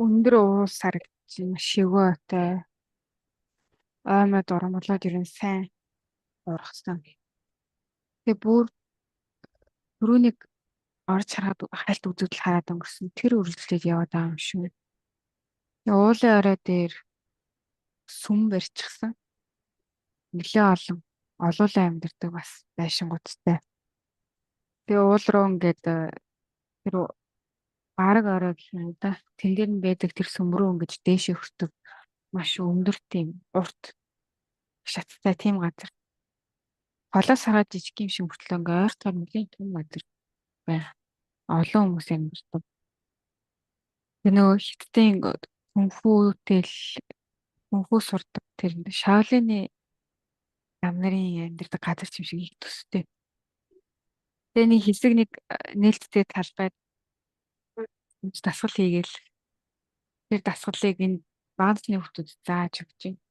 Өндөр уул сарагч шигөөтэй аймад ургамлууд ер нь сайн ургасан. Тэгээ бүр түрүүнийг орж харахад хальт үзэгдэл хараад өнгөрсөн. Тэр үргэлжлээд яваад байгаа юм шиг. Тэгээ уулын орой дээр сүм барьчихсан. Нэлээ олон олуулан амьдардаг бас байшингуудтай. Тэгээ уул руу ингээд тэр бараг орой гэх юм да. Тэн дээр нь байдаг тэр сүм рүү ингэж дээшээ хүртэх маш өндөр тийм урт шаттай тийм газар. Холоос хараад жижиг юм шиг мөртлөө ингээ ойртохоор нэлийн том газар байна. Олон хүмүүс амьдардаг. Тэр нөгөө хятадын кунфутэй л кунфу сурдаг тэр Шаолины лам нарын амьдардаг газар юм шиг их төстэй. Тэгээ нэг хэсэг нэг нээлттэй талбай дасгал хийгээл тэр дасгалыг энэ баазны хүмүүс зааж өгч байна.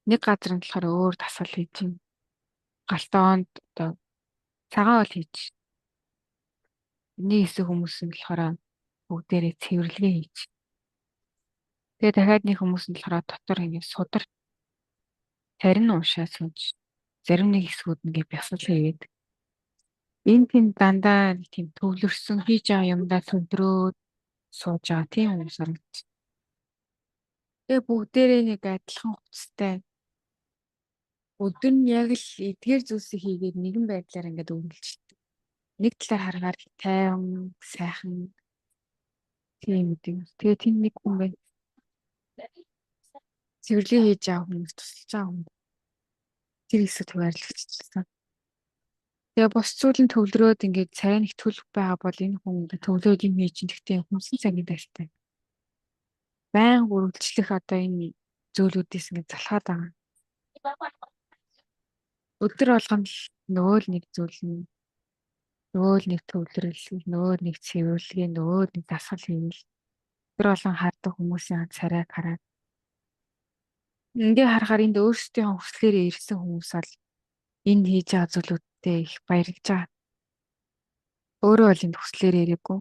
Нэг газар нь болохоор өөр дасгал хийж байна. Галтоонд одоо цагаан бол хийж. Нэг хэсэг хүмүүс нь болохоор бүгдээрээ цэвэрлэгээ хийж. Тэгээ дахиад нэг хүмүүс нь болохоор дотор ингэ судар тарин уншаа сууж зарим нэг хэсгүүд ингээ бясал хийгээд энэ тийм дандаа нэг тийм төвлөрсөн хийж байгаа юмдаа төвлөрөөд сууж байгаа тийм хүмүүс харагдчих. Тэгээ бүгдээрээ нэг адилхан хувцастай өдөр нь яг л эдгээр зүйлсийг хийгээд нэгэн байдлаар ингээд үргэлжилдэг. Нэг талаар харахаар тайван, сайхан тийм үү. Тэгээ тийм нэг хүн байна. Цэвэрлэгээ хийж байгаа хүмүүс тусалж байгаа хүн. Тэр хэсэг хуваарлагдчихсан. Тэгээ бус зүйл нь төвлөрөөд ингээд царай нэг төлөв байгаа бол энэ хүн ингээд төвлөрөөд юм хийж чинь гэхдээ хүмсэн цагийн дайртай. Баян үргэлжлэх одоо энэ зүйлүүдээс ингээд залхаад байгаа. Өдөр болгоно л нөгөө л нэг зүйл нь нөгөө л нэг төвлөрөл, нөгөө нэг цэвэрлэгээ, нөгөө нэг дасгал хийвэл өдөр болгон хардаг хүмүүсийн царайг хараад ингээ харахаар энд өөрсдийнхөө хүслээр ирсэн хүмүүс бол энд хийж байгаа зүйлүүдтэй их баярлж байгаа. Өөрөө бол энд хүслээр ирээгүй.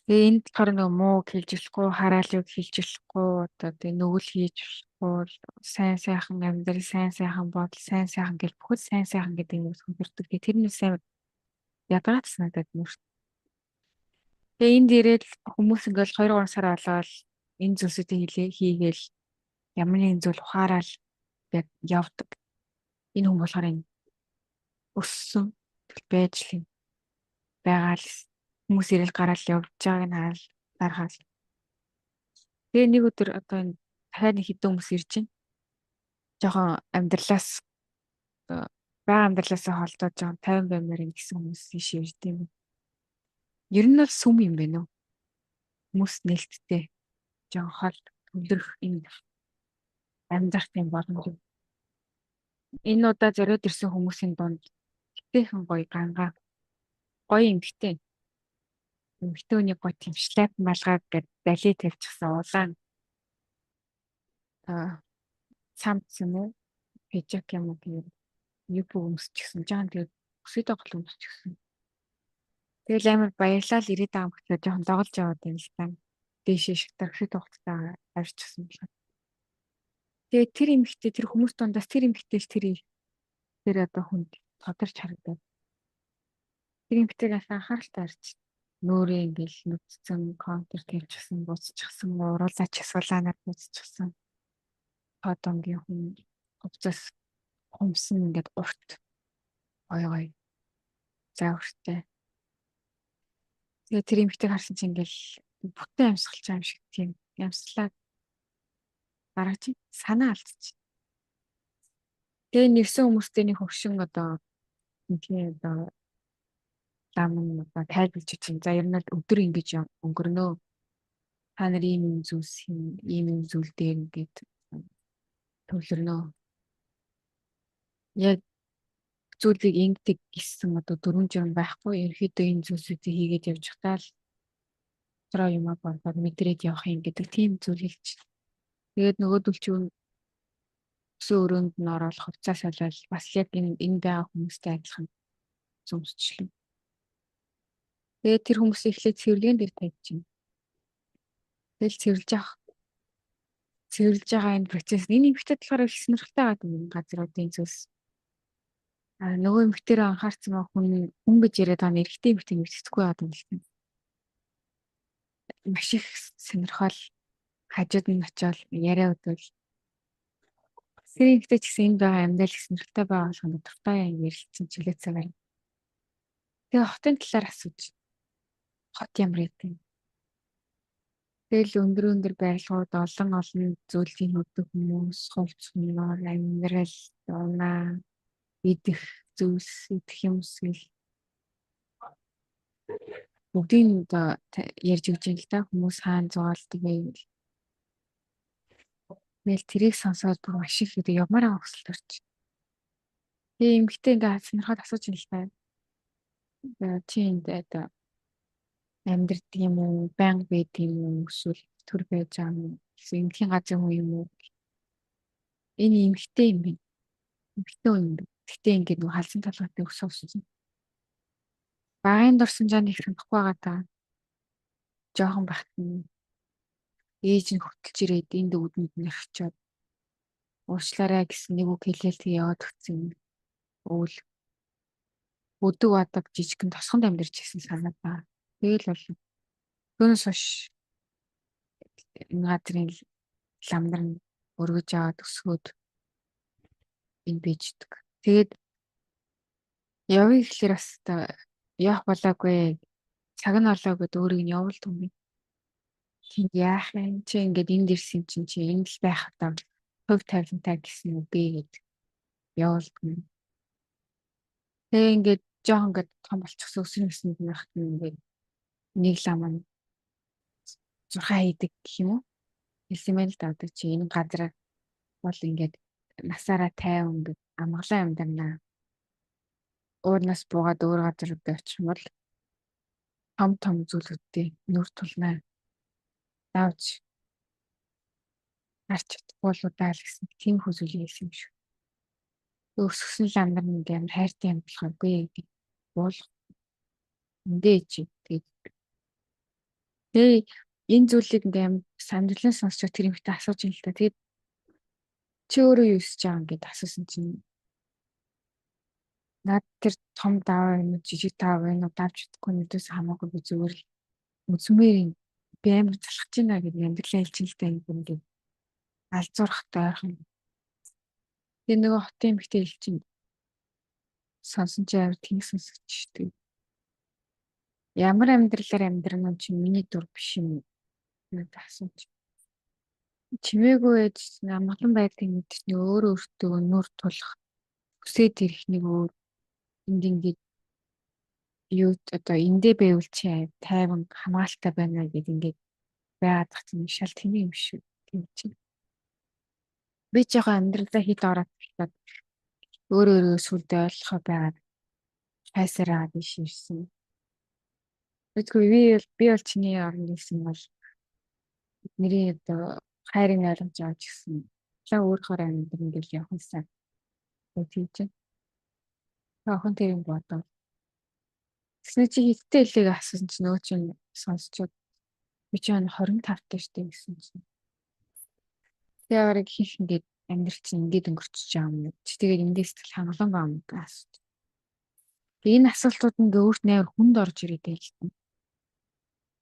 Тэгээ энд болохоор нөгөө муу хэлж болохгүй, хараал юг хэлж болохгүй, одоо тэгээ нүгэл хийж болохгүй, сайн сайхан амьдрал, сайн сайхан бодол, сайн сайхан гэл бүхэл сайн сайхан гэдэг юм хөнтөрдөг. Тэгээ тэр нь сайн ядгаад санагдаад юм шүү. Тэгээ энд ирээд хүмүүс ингээл 2 3 сар болоод энэ зүйлсүүдийг хийгээл ямар нэгэн зүйл ухаарал яг явдаг. Энэ хүн болохоор энэ өссөн байж л юм байгаа л хүмүүс ирэл гараал явж байгааг нь хараад дарахал. Тэгээ нэг өдөр одоо энэ дахиад нэг хэдэн хүмүүс ирж байна. Жохон амьдралаас байгаа амьдралаасаа холдоод жохон 50 баймаар юм гэсэн хүмүүс тийш ирд юм. Ер нь бол сүм юм байна уу? Хүмүүс нээлттэй жохон хол төвлөрөх энэ амьдрах юм боломж. Энэ удаа зориод ирсэн хүмүүсийн дунд гэтээхэн гоё гангаа гоё эмгтэй. Эмгтэй хүний гоё тийм шляп малгай гэд дали тавьчихсан улаан цамц юм уу? Пижак юм уу гэх юб өмсчихсэн. Жаан тэгээд өсөд гол өмсчихсэн. Тэгэл амар баярлал ирээд байгаа мөртлөө жоохон доголж яваад байна л та. Дээшээ шигтар өсөд хугацаа авчирсан болохоор. Тэгээд тэр эмэгтэй тэр хүмүүс дундаас тэр эмэгтэй л тэр одоо хүнд тодорч харагдав. Тэр эмэгтэйг анхааралтай харж нөөрэ ингээл нүцсэн контр тавьчихсан, буцчихсан, уруулаа часгалаанаар буцчихсан. Тодонгийн хүн хувцас хумсан ингээд урт гой гой заавартай. Тэгээд тэр эмэгтэйг харсан чинь ингээл бүтэн амьсгалж байгаа юм шиг тийм амьслаа гаргаж санаа алдчих. Тэгээ нэрсэн хүмүүстэй нэг хөвшин одоо тийм одоо лам нь одоо тайлбарлаж чинь. За ер нь бол өдөр ингэж өнгөрнөө. Та нар ийм ийм зүйлс хийн, ийм ийм зүйл дээр ингээд төвлөрнөө. Яг зүйлийг ингэдэг гэсэн одоо дөрвөн журам байхгүй. Ерөнхийдөө энэ зүйлсүүдийг хийгээд явж байхдаа л дотроо юмаа бодоод мэдрээд явах юм гэдэг тийм зүйл хэлж. Тэгээд нөгөөдөл чинь өсөө өрөөнд нь ороод хувцас солиод бас яг энэ байгаа хүмүүстэй адилхан зүмсчлээ. Тэгээд тэр хүмүүсийг эхлээд цэвэрлэгээн дээр тавьж байна. Тэгэл цэвэрлж явах. Цэвэрлж байгаа энэ процесс энэ эмэгтэй болохоор их сонирхолтой байгаа юм газруудын зүйлс. А нөгөө эмэгтэйрээ анхаарсан ба хүн хүн гэж яриад байгаа нь эрэгтэй эмэгтэй мэддэхгүй байгаа юм л та. Маш их сонирхол хажууд нь очиод яриа өдвөл тэр эмэгтэй ч гэсэн энд байгаа амьдрал их сонирхолтой байгаа болгоно дуртай юм ярилцсан чиглэцээ байна. Тэгээ хотын талаар асууж хот ямар гэдэг юм. Тэгэл өндөр өндөр барилгууд олон олон зүйлийн хөдөг хүмүүс, хувц хумноор амьдрал, унаа, идэх зүйлс, идэх юмс гэл бүгдийг одоо ярьж өгч юм л та хүмүүс хаана зугаалдаг вэ гэл. Тэгэл тэрийг сонсоод бүр маш их гэдэг явмаар байгаа хүсэл төрч. Тэгээ эмэгтэй ингээд сонирхоод асууж юм л та. Чи энд одоо амьдрдаг юм уу, байнга байдаг юм уу, эсвэл төр байж байгаа юм уу, эсвэл эмнэлгийн газрын хүн юм уу? Энэ эмэгтэй юм байна. Эмэгтэй хүн юм байна. Гэхдээ ингээд нөгөө халзан толгойтой өс өссөн. Багын дурсамжаа нэг санахгүй байгаа та. Жохон байхад нь ээж нь хөтөлж ирээд энд үүдэнд нь орчоод уучлаарай гэсэн нэг үг хэлээл тэг яваад өгсөн юм. Өвөл өдөг бадаг жижигхэн тосгонд амьдарч ирсэн санаа ба. Тэгэл бол түүнээс хойш энэ газрын лам нар нь өргөж аваад өсгөөд энд бийждэг. Тэгээд явъя гэхлээр бас одоо явах болоогүй цаг нь болоо гэд өөрийг нь явуулдаг юм. Тэнд яах юм чи ингээд энд ирсэн чинь чи энд л байх одоо хувь тавилантай гэсэн үг ээ гэд явуулдаг юм. Тэгээ ингээд жоохон ингээд том болчихсон өсөн өсөнд нь байхад нь ингээд нэг лам нь зурхаа хийдэг гэх юм уу? Хэлсэн юм л да одоо чи энэ газар бол ингээд насаараа 50 ингээд амгалан амьдарнаа. Уурнаас буугаад өөр газар руу очих юм бол том том зүйлүүдтэй нүр тулнаа. Давж гарч чадахгүй л удаа л гэсэн тийм хүү зүйлийг хэлсэн юм шиг. Өсгсөн лам нар нэг амар хайртай юм болохгүй гэдэг буулах. Эндээ чи тэгээд тэгээ энэ зүйлийг ингээм амар амьдралын сонсч тэр юмхтэй асууж юм л та. Тэгээд чи өөрөө юу өсөж байгаа юм гэд асуусан чинь над тэр том даваа юм уу жижиг даваа юм уу давж чадахгүй нүдээс хамаагүй би зүгээр л үзмээр юм. Би амар залхаж байна гэдэг амьдралаа хэлж л та юм ингээд алзуурхтай ойрхон. Тэгээ нөгөө хотын эмэгтэй хэл чинь сонсон чи амар тэнэг сонсогч шүү дээ. Ямар амьдралаар амьдрах нь чи миний дур биш юм надад асууж. Чимээгүй байж амгалан байдгийг мэдэрч өөрөө өөртөө нүр тулах хүсээд ирэх нэг өөр энд ингээд юу одоо эндээ байвал чи тайван хамгаалалттай байна гэд ингээд байгаад тах чинь шал тэнэг юм шүү. Тийм чинь. Би ч яг амьдралдаа хит ороод болоод өөрөө өөрийгөө сүлдээ ойлгохоо байгаад хайсараа биш ирсэн. Мэдгүй би бол чиний оронд ирсэн бол бидний одоо хайрыг ойлгож байгаа ч гэсэн лаа өөрөөр амьдрал ингээл явах юмсан. Тийм чинь. Охин тэр юм бодов. Тэгснэ чи хиттэй хэлээг асуусан чинь нөгөө чинь сонсчод би чи 25 таа штэ гэсэн чинь. Тэгээ аварыг хийх ингээд амьдрал чинь ингээд өнгөрчөж байгаа юм. Чи тэгээд эндээс тэгэл хангалуун байгаа юм гэж асууж. Тэгээ энэ асуултууд ингээ өөрт нь амар хүнд орж ирээд байл та.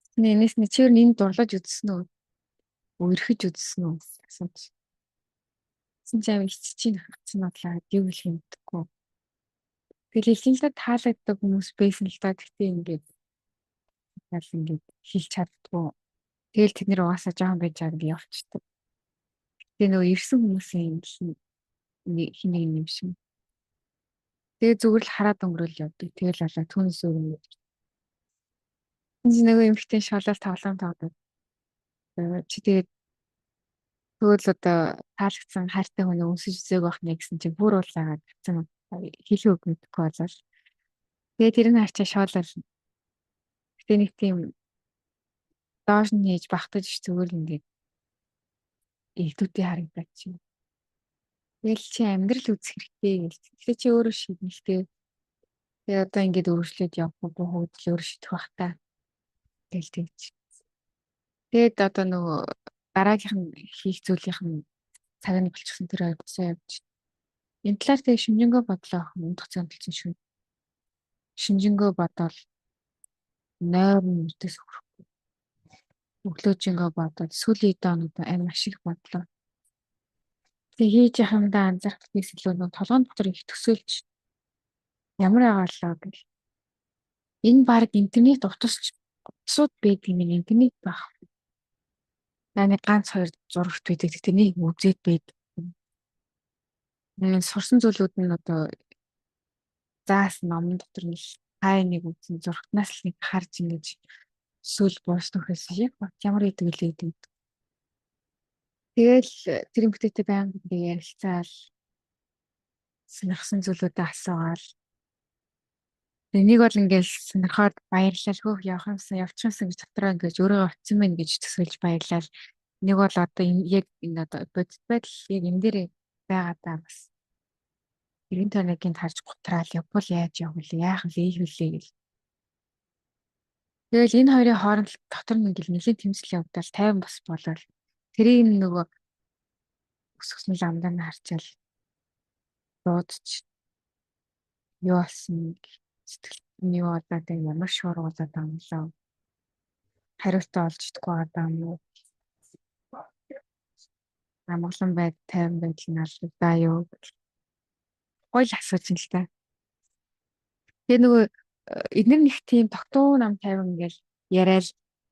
Тэгснэ энэс нь чи ер нь энд дурлаж үзсэн үү? Үерхэж үзсэн үү? Асууж. Тэгсэн чи амар хэцүү чинь хатсан бодлоо юу хэлэх юм мэдэхгүй. Тэгэл хэлсэн л да таалагддаг хүмүүс байсан л да. Гэхдээ ингээд яал ингээд хэлж чаддгүй. Тэгэл тэд нэр угаасаа жоохон байж байгаа ингээд явчихдаг. Тэгээ нөгөө ирсэн хүмүүсийн хин нэг юм шиг. Тэгээ зүгээр л хараад өнгөрөөл явдаг. Тэгэл болоо түүнээс өөр юм. Энд нөгөө эмэгтэй шолол тоглоом тоглоод. Чи тэгээд тэгвэл одоо таалагдсан хайртай хүн өмсөж үзээг байх нэ гэсэн чинь бүр уулаагаад гацсан хэлэх үг мэдэхгүй болол. Тэгээ тэр нь харчаа шоолол. Гэтэ нэг тийм доош нь хийж багтаж зүгээр л ингээд эгдүүтэй харагдаад чинь. Тэгэл чи амьдрал үзэх хэрэгтэй гэл. Тэгэхээр чи өөрөө шийднэ л дээ. Тэгээ одоо ингээд өргөжлөөд явах уу хүүдэл өөрөө шийдэх бах та. Тэгэл тэгж. Тэгээд одоо нөгөө дараагийнх нь хийх зүйлийнх нь цаг нь болчихсон, тэр хоёр босоо явж. Энэ талаар тэгээ шинжэнгөө бодлоо, унтах зөндөлсөн шүн. Шинжэнгөө бодоол нойр нь нүдээс хүрэхгүй. Өглөөжингөө бодоод сүүлийн хэдэн хоногт ань маш их бодлоо. Тэгээ хийж явах юмдаа анзаарах гэхээс илүү нөгөө толгойн дотор их төсөөлж ямар байгаа лээ гэл. Энэ баг интернет утасч утасууд байдаг юм, интернет байх. Нэг ганц хоёр зурагт байдаг. Гэтэ нэг үзээд байдаг. Сурсан зүйлүүд нь одоо заасан номон дотор нь хай нэг үзэн зурагтнаас л нэг харж ингэж сүүл буусна гэхээс яг ямар идэг лээ гэдэг. Тэгэл тэр эмэгтэйтэй байнга ингээ ярилцаал, сонирхсан зүйлүүдээ асуугаал. Нэг бол ингээл сонирхоод баярлал, хөөх явах юмсан явчих юмсан гэж дотроо ингэж өөрийгөө очсон байна гэж төсөөлж баярлал. Нэг бол одоо яг энэ одоо бодит байдал яг энэ дээр байгаа даа бас эргэн тойрныг харж гутраал явбал яаж явах вэ? Яах вэ? Ийх вүлээ гэл. Тэгэл энэ хоёрын хооронд дотор нь ингээл нэлийн тэмцэл явагдал 50 бас болол тэрийг нөгөө өсгсөн ламдаа нь харчаал дуудч юу болсон, сэтгэл нь юу болоод байна, ямар шуурга болоод байгаа юм лөө, хариултаа олж чадахгүй байгаа юм уу, амгалан байд тайван байдал нь алдагдаа юу гоё л асууж ин л та. Тэгээ нөгөө эднэр нэг тийм тогтун нам тайван ингээл яриад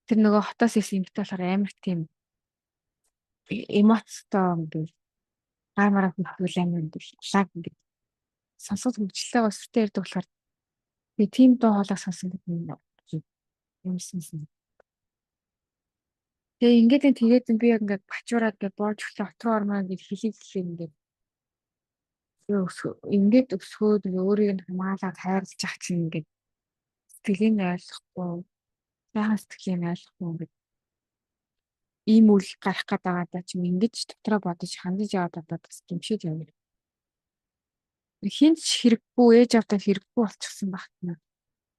тэр нөгөө хотоос ирсэн эмэгтэй болохоор амар тийм эмоцтой, ингээл гар мараа хөдөлгөөл амар ингээл лаг ингээд сонсоод хөгжилтэй өсвөртэй ярьдаг болохоор тэгээ тийм дуу хоолой сонсон гэдэг нь юмсан. Тэгээ ингээд тэгээд би яг ингээд бачуураад ингээд боож өглөө хот руу ормоо ингээд хэлийг хэлээ, ингээд ингээд өсгөөд ингээ өөрийг нь хамгаалаад хайрлаж ах чинь ингээд сэтгэлийг нь ойлгохгүй, сайхан сэтгэлийг нь ойлгохгүй, ингээд ийм үйл гарах гээд байгаа даа чим ингэж дотроо бодож хандаж яваад одоо бас гимшээд явна. Хинт ч хэрэггүй, ээж авдаа хэрэггүй болчихсон багтна.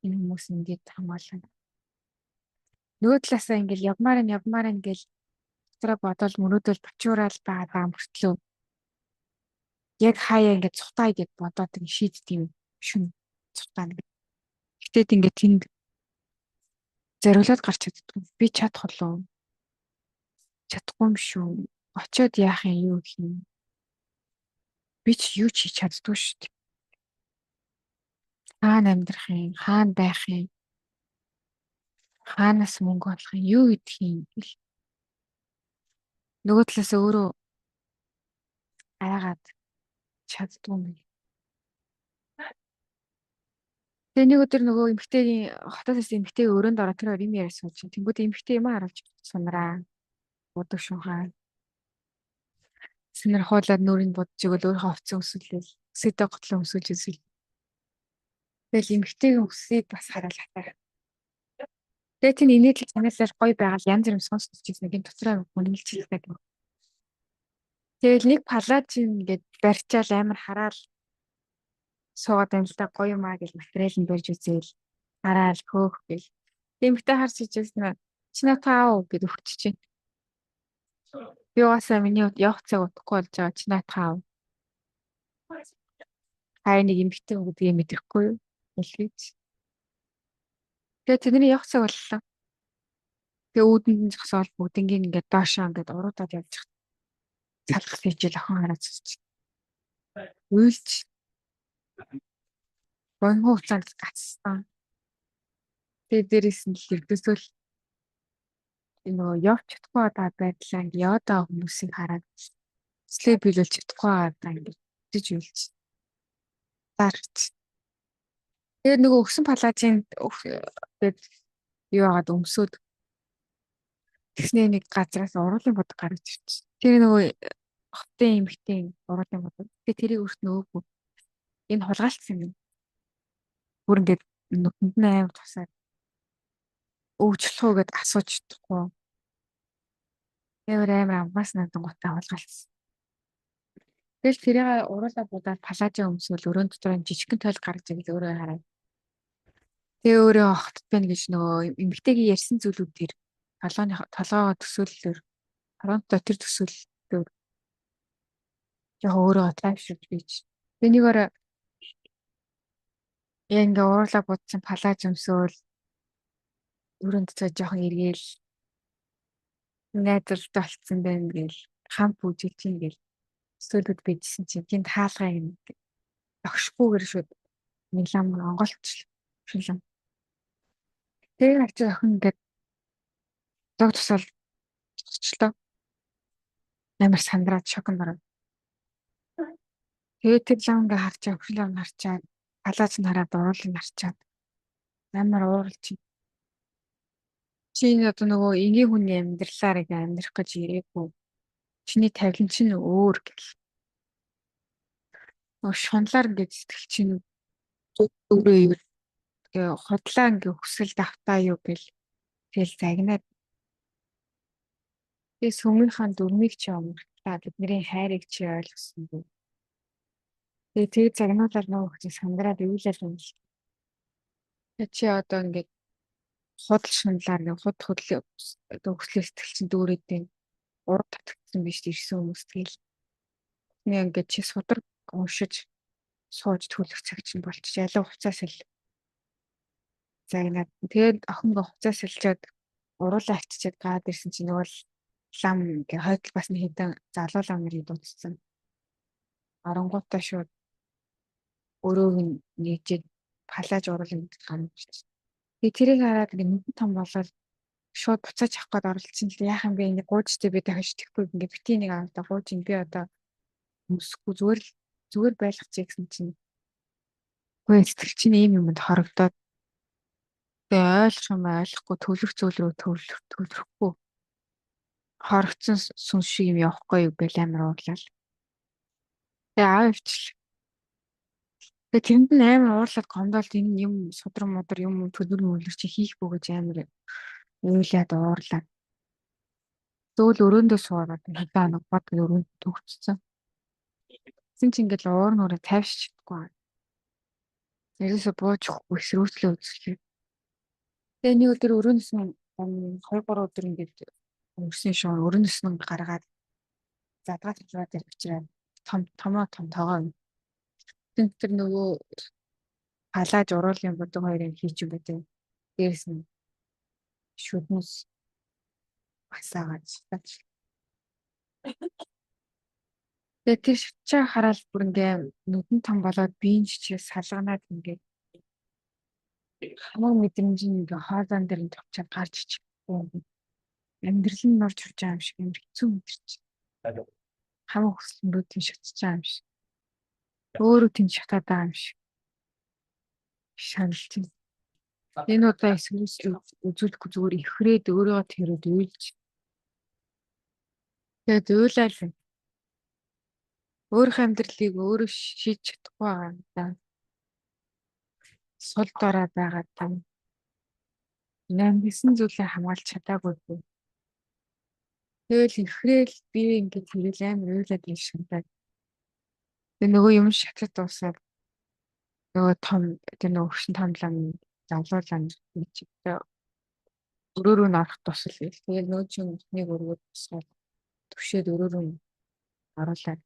Энэ хүмүүс ингээд хамгаална. Нөгөө талаасаа ингээл явмаар нь явмаар нь гэл дотроо бодоол мөрөөдөл бачуураал байгаа мөртлөө яг хаяа ингээд цутаа гэд бодоод ингэ шийддэг юм шүн цутаа нэг. Гэтэл ингээд тэнд зориулаад гарч чаддгүй. Би чадах болов? Чадахгүй юм шүү. Очиод яах юм, юу гэх юм? Би ч юу ч хийж чаддгүй шүү дээ. Хаана амьдрах юм, хаана байх юм, хаанаас мөнгө олох юм, юу идэх юм гэл. Нөгөө талаас өөрөө айгаад чаддгүй юм. Тэгээ нэг өдөр нөгөө эмэгтэйгийн хотоос ирсэн эмэгтэй өрөөнд ороод тэр хоёр юм яриа сууж. Тэнгүүд эмэгтэй юм харуулж сунраа. Будаг шунхаа. Сонирхуулаад нүрийг будаж өгөөл өөрийнхөө хувцас өмсүүлээл. Өсөдөө готлон өмсүүлж үзэл. Тэгэл эмэгтэйгийн үсийг бас хараал хатаа. Тэгээ тийм инээдэл цанаалал гоё байгаал янз бүр юм сонсч ирсэн нэг дотроо үнэлчихдэг. Тэгэл нэг палаж ингээд барьчаал амар хараал суугаад байна л да, гоё юм аа гэл материал нь барьж үзээл хараал хөөх гэл. Тэмхтэй харж ичээсэн чи натаа аав гэд өгч чинь. Би угаасаа миний явах цаг удахгүй болж байгаа, чи натаа аав. Хай нэг эмхтэй гэдгийг мэдэхгүй юу? Хэлгийч. Тэгээ тэдний явах цаг боллоо. Тэгээ үүдэнд нь зогсоол бүгднгийн ингээд доошоо ингээд уруудаад явж байгаа. Салгах хийжэл охин хараад сонсч. Уйлж бонхоо хугацаанд гацсан. Тэгээ дээрээс нь л ердөөсөө л нөгөө явж чадахгүй байгаа байдлаа ингээд яваад байгаа хүмүүсийг хараад слээ биелүүлж чадахгүй байгаа ингээд тэгж уйлж дарч. Тэгээд нөгөө өгсөн палажийн тэгээд юу яагаад өмсөөд тэгснээ нэг газраас уруулын будаг гарч ирчих. Тэр нөгөө хотын эмэгтэй уруулын будаг. Тэгээ тэрийг өөрт нь өөгүй. Энэ хулгайлцсан юм. Бүр ингээд нүхэнд нь амар тусаад өвчлөх үү гэд асууж чадахгүй. Тэр амар амгаас надан гутаа хулгайлцсан. Тэгэл тэрийг уруулаа будаад палажаа өмсөөл өрөөнд дотор жижигхэн тойл гарч ирэл өөрөө хараад. Тэгээ өөрөө хотод байна гэж нөгөө эмэгтэйгийн ярьсан зүйлүүд тэр Толгойн толгоогоо төсөөллөөр Торонто тэр төсөөллөөр яг өөрөө тайвширч бийч. Тэгээ нэг орой яа ингээ уурлаа будсан палаж өмсөөл өрөөнд цаа жоохон эргээл найзалтай болцсон байна гээл хамт бүжиглж ийн гээл төсөөлөд байжсэн чинь гинт хаалгаа юм огшгүйгээр шууд нэг лам онголч шүлэн. Тэгээ харчаа охин ингээд зог тусаал зогсчлоо. Амар сандраад шоконд ороод. Тэгээд тэр лам ингээ харчаа охин лам харчаа палаж нь хараад уруулыг харчаад амар ууралж. Чи энэ одоо нөгөө энгийн хүний амьдралаар ингээ амьдрах гэж ирээгүй. Чиний тавилан чинь өөр гэл. Нөгөө шунлаар ингээд сэтгэл чинь өөрөө юу тэгээ худлаа ингээ хүсэл давтаа юу гэл тэгэл загнаад тэгээ сүмийнхаа дүрмийг чи омглаа, бидний хайрыг чи ойлгосонгүй. Тэгээ тэр загнуулаар нөгөө хүн сандраад уйлал юм л. Тэгээ чи одоо ингээд худал шунлаар ингээ худ худлын одоо хүслээ сэтгэл чинь дүүрээд байна. Урд татагдсан биш ирсэн хүмүүс тэгэл. Нэг ингээд чи судар уншиж сууж түлэх цаг чинь болчих. Ялаа хувцас сэл. Загнаад тэгээд охин ингээ хувцас сэлчээд уруулаа авчичаад гаад ирсэн чинь нөгөө лам ингээ хойд талбаас нь хэдэн залуу лам нарыг дуудсан. Оронгуудаа шууд өрөөг нь нээжээд палаж уруулын гарч ирсэн. Тэгээ тэрийг хараад ингээ нүдэн том болоод шууд буцааж авах гээд оролцсон л яах юм бэ ингээ гуйжтэй би дахиж тэхгүй ингээ бити нэг аваад гууж ин би одоо өмсөхгүй зүгээр л зүгээр байлгачих гэсэн чинь үгүй сэтгэл чинь ийм юмд хорогдоод тэгээ ойлгох юм ойлгохгүй төвлөрөх зүйл рүү төвлөрөхгүй хорогдсон сүнс шиг юм явахгүй юу гэл амар уурлаа. Тэгээ аав ивчл. Тэгээ тэрэнд нь амар уурлаад гомдоолт энэ юм судран мудар юм төлөр мөлөр чи хийх бүү гэж амар уйлаад уурлаа. Зөөл өрөөндөө суугаад хэдэн хоног бод өрөөнд төгссөн. Тэгсэн чинь ингээл уур нуураа тайвшиж чадахгүй. Ерөөсө бууж өгөхгүй эсрүүцлээ үзлээ. Тэгээ нэг өдөр өрөөнөөс нь 2 3 өдөр ингээд өнгөрсөн шоу өрөөнөөс нь гаргаад задгаа талбай дээр учраад том томоо том тоогоо. Тэр нөгөө палаж уруулын будаг хоёрыг хийж юм байдаг. Дээрс нь шүднэс басаагаад шатаач. Тэгээ тэр шатчаа хараад бүр ингээ нүдэн том болоод биеийн жижиг салганаад ингээ хамаг мэдрэмж нь ингээ хоолойн дээр нь товчоод гарч ичихгүй. Амьдрал нь нурж хурж байгаа юм шиг амар хэцүү мэдэрч. Хамаг хүсэл мөрөөдөл нь шатж байгаа юм шиг. Өөрөө тэнд шатаад байгаа юм шиг. Шаналж байна. Энэ удаа эсвэрс үзүүлэхгүй зүгээр ихрээд өөрийгөө тэрүүд уйлж. Тэгээд уйлаа л. Өөрийнхөө амьдралыг өөрөө шийдэж чадахгүй байгаа юм да. Сул дорой байгаа даа. Намгисан зүйлээ хамгаалж чадаагүй. Тэгэл ихрээл би ингээд тэрэл амар уйлаад ил шантаад. Тэгээ нөгөө юм шатад дуусаад нөгөө том тэр нөгөө хөвшин том лам залуу лам гэж өрөө рүү н орох тусал гэл. Тэгээд нөгөө чинь нэг өргөөд тусгаад төвшөөд өрөө рүү оруулаад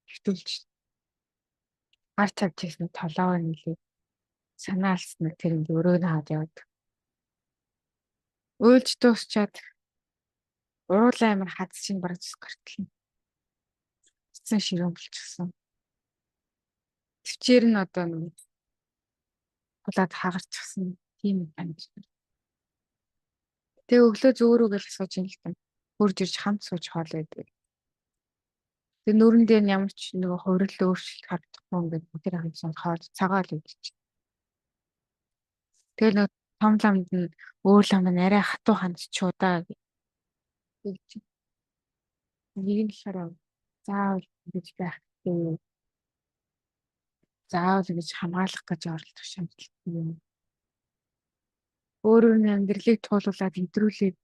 хэвтүүлж гар тавьж ирсэн толгойг нилээ санаа алдсан тэр ингээ өрөөг нь хаад яваад. Уйлж дуусчаад уруулаа амар хад чинь бараг цус гартлаа. Цэцэн ширүүн болчихсон. Төвчээр нь одоо нэг хулаад хагарчихсан тийм амьд. Тэгээ өглөө зөөрөө гэж сууж ин л та. Хурж ирж хамт сууж хоол байдаг. Тэгээ нүүрэн дээр нь ямар ч нөгөө хувирал өөрчлөлт харагдахгүй ингээд бүгд хамт сууж хоол цагаал идчих. Тэгэл нөгөө том ламд нь өөр ламд нь арай хатуу хандчихуу даа гэж. Нэг нь болохоор заавал ингэж байх хэрэгтэй. Заавал ингэж хамгаалах гэж оролдох шаардлагатай юм. Өөрөөр нь амьдралыг туулуулад хэдрүүлээд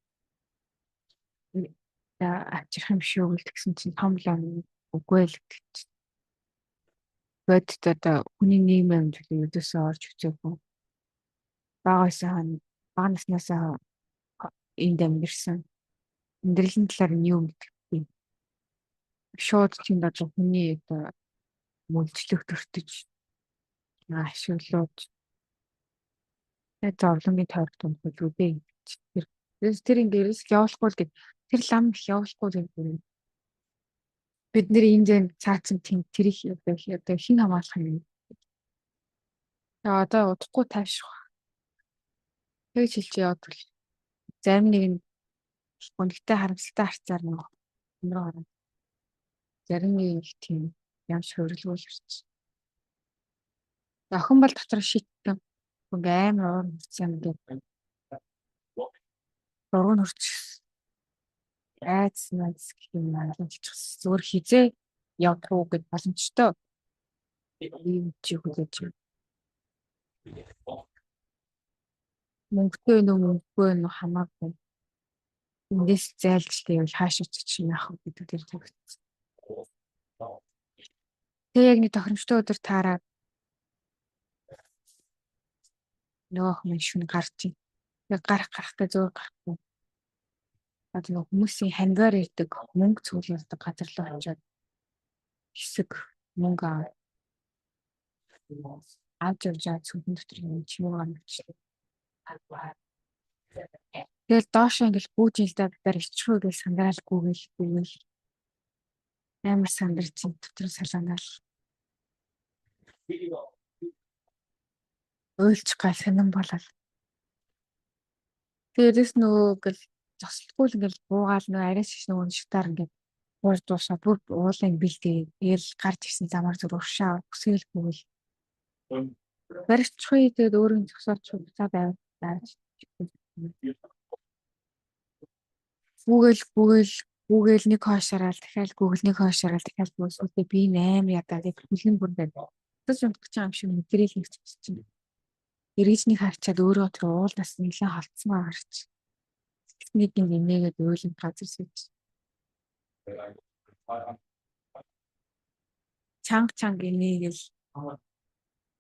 авчрах юм шүү гэл тэгсэн чинь том лам үгүй л гэдэг чинь. Бодит одоо хүний нийгмийн амьдрал ердөөсөө орж үзээгүй. Бага байсан бага наснаасаа Энд амьдарсан. Амьдралын талаар нь юу мэддэг вэ? Шууд тэнд одоо хүний одоо мөлжлөх төртөж ашиглаад зовлонгийн тойрогт унах үү дээ. Тэр ингээд явуулахгүй л гэд тэр лам их явуулахгүй л гэдэг. Бид нэр энд цаацсан тийм тэр их одоо хэн хамгаалах юм. Тэгээ одоо удахгүй тайвшрах. Тэгж хэлж яваад бол зарим нэг нь гонхтой харамсалтай харцаар нэг өндөр хараа. Зарим нэг нь тийм ямар шуурилгүй л ирч. Охин бол дотор шийтэн. Ингээ амар уур хүрсэн ингээд дургуун хүрч айц найц гэх юм аа хэлчихсэн. Зүгээр хизээ явах уу гэд боломжтой. Ийм чи хүлээж байна. Мөнгөтэй нөө мөнгөгүй нөө хамаагүй. Эндээс зайлж тэвэл хааш очиж яах вэ гэдэг дээр тавигдсан. Тэгээ яг нэг тохиромжтой өдөр таараад нөгөө охин минь шүн гарч ийн. Яг гарах гарахтай зөөр гарахгүй. Одоо нөгөө хүмүүсийн хангаар ирдэг мөнгө цуглуулдаг газар руу очиод хэсэг мөнгө авч явж байгаа цүнхэн дотор юм чимээ гарч. Тэгэл доошоо ингээл гүйж ил да бид нар ичихгүй гэж сандараал гүгэл гүгэл амар сандарч дотор салаанаал уйлж гал сонин болол. Дээрээс нөгөө гэл зогсолтгүй л ингээл буугаал нөгөө арай шиш нөгөө уншигтаар ингээд бууж дуусаа бүр уулын бэлдээ тэгэл гарч ирсэн замаар зүр уршаа өсөөл гүгэл. Барьчихгүй тэгээд өөрөө зогсооч буцаад аваад Гүгэл гүгэл гүгэл нэг хойшоорол дахиад гүгэл нэг хойшоорол дахиад гүгэл сүүлдээ би амар ядаа тэг хүлэн бүр байна. Буцаж унтах гэж байгаа юм шиг мэдрээл нэг чинь. Эргэж нэг харчаад өөрөө тэр уулнаас нэлээд холдсон байгаа харч. Нэг юм нээгээд уйлан газар сууж. Чанга чанга инээгээл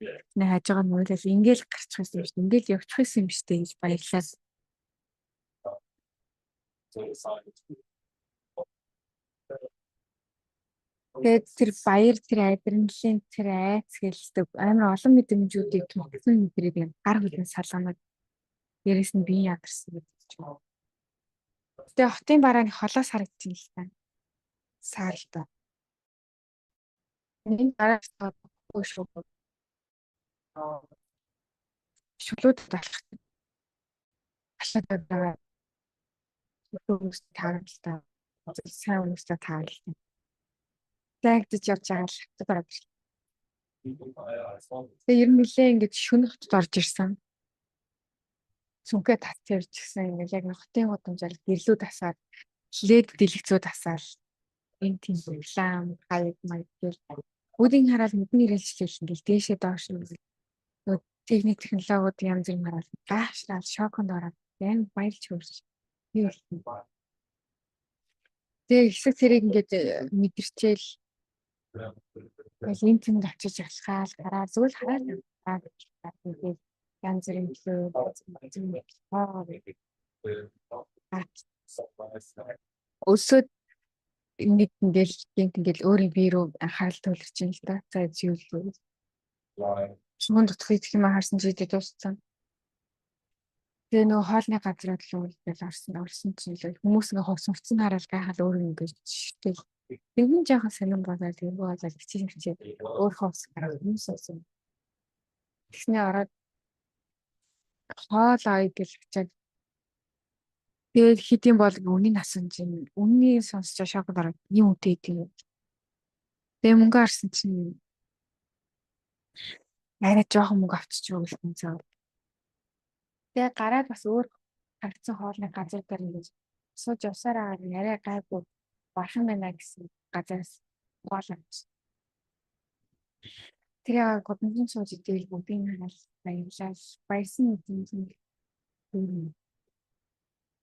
нэг хажуугаар нь уйлал ингээл гарчих байсан юм шүү. Ингээл явчих байсан юм шүү дээ гэж баярлаад. Тэгээд тэр баяр тэр адреналин тэр айц гэлдэг амар олон мэдрэмжүүдийг төгсөн мэдрээд юм гар хүлэн салганаад дээрэс нь бие ядарсан гэдэг ч юм. Тэгээ хотын бараа нэг холоос харагдчихна л та. Сааралтай. Энэ гараас шүү. Шүлүүд алхах. Алхаад байгаа. Хүмүүс тааралтай. Сайн хүмүүстэй тааралтай. Зайгдаж явж байгаа л хотод ороод ирлээ. Тэгээ ер нь нэлээ ингэж шөнө хотод орж ирсэн. Цүнхээ тас ярьж гисэн ингээл яг хотын гудамжаар гэрлүү тасаад лед дэлгэцүү тасаал энэ тийм реклам хаяг маяг гэл бүгдийг хараад нүдний ирэлжлэл ингээл дээшээ доош нөгөө техник технологиуд янз бүр хараад гайхшраал шоконд ороод амар баярлж хөрч юу болсон. Тэгээ хэсэг цэрэг ингээд мэдэрчээл тэгэл энэ тэнд очиж алхаал гараа зүгээр хараад тэгээд янз бүрийн төлөө өсөөд нэг ингээл гинт ингээл өөрийн бие рүү анхаарал төвлөрч юм л да. За зүйл. Шүгэн дутах идэх юм харсан чи идэ дууссан. Тэгээ нөгөө хоолны газрууд руу ингээл орсон чинь л хүмүүс ингээ хувцсан хараад гайхал өөр ингээд шигтэл. Тэгэн жаахан сонирн болоод тэргүй болоод хичээл хичээл өөр хувцас гараад хүмүүс уусан. Тэгснээ ороод хоол ая гэж очиад тэгээд хэдийн бол үнийн асан чинь үнний сонсчоо шоконд ороод юм үнэтэй идэх юм. Тэгээ мөнгө харсан чинь арай жоохон мөнгө авчиж өгөх юм цаа. Тэгээ гараад бас өөр харагдсан хоолны газар дээр ингэж сууж явсаар байгаа арай гайгүй бархан байна гэсэн газараас хоол авч. Тэр яга гудамжинд сууж идээл бүгдийг хараад баярлал. Баярсан мэдрэмж нь.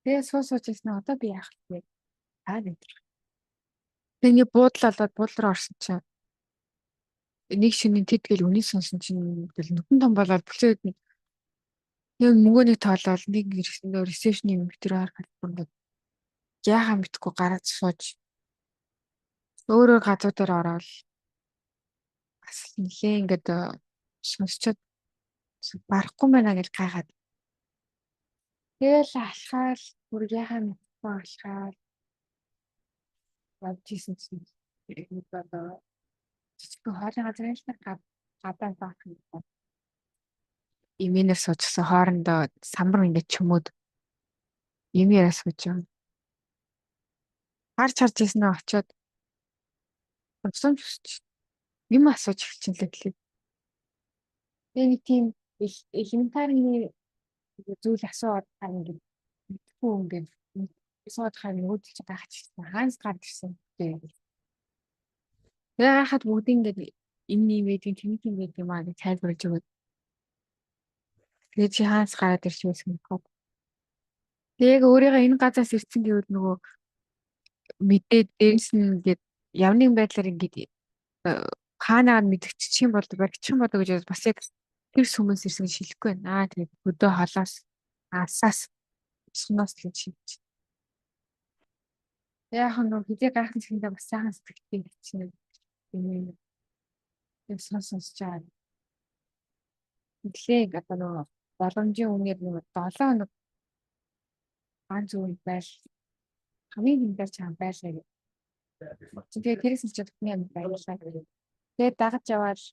Тэгээ суу сууж ирсэн одоо би яах вэ? Аа гэдэг. Тэгээ нэг буудлаа болоод буудлаар руу орсон чинь нэг шинийн тэд гэл үнийг сонсон чинь гэл нүдэн том болоод бүлцээд Нэг мөнгөний тоолол нэг ирсэн reception ы эмэгтэй рүү харахад бүр ингээд яахаа мэдэхгүй гараад сууж өөр өөр газруудаар ороод бас нэлээ ингээд сонсчод барахгүй байна гэж гайхаад. Тэгэл алхаал бүр яахаа мэдэхгүй алхаал явж исэн чинь нэг одоо жижигхэн хоолын газар л гадаа байх юм. Эмээнээр суужсан хоорондоо самбар ингээд чөмөөд юм яриа сууж байгаа. Харж харж ирсэн нь очиод тусламж хүсч юм асууж эхэлчин лээ гэлээ. Тэгээ нэг тийм элементарны зүйл асууад харин ингээд мэдхгүй ингээд сууад харин нөгөө чи гайхаж ирсэн. Хаанаас гарч ирсэн тэгээ. Тэгээ гайхаад бүгд ингээд энэ юм байдгийг тэнэг юм байд юм аа гэж тайлбарлаж өгөөд. Тэгээ чи хаанаас гараад ирж байсан юм бэ? Тэгээ яг өөрийгөө энэ газраас ирсэн гэвэл нөгөө мэдээд дээрс нь ингээд ямар нэгэн байдлаар ингээд хаанаа мэдчихчих юм бол баригдчих юм болоо гэж бас яг тэр сүмээс ирсэн гэж хэлэхгүй байна. Аа тэгээд хөдөө холоос алсаас сунаас л гэж хэлж. Яг нь хэзээ гайхан зэхэндээ бас сайхан сэтгэлтэй бичнэ юм. Яг сонсож байгаа. Нэлээ одоо нөгөө боломжийн үнээр нөгөө 7 хоног ганц үе байл хамгийн хэмээр чам байлаа гэх. Тэгээ тэрээс нь ч хүний амьд баярлаа. Тэгээд дагаж яваал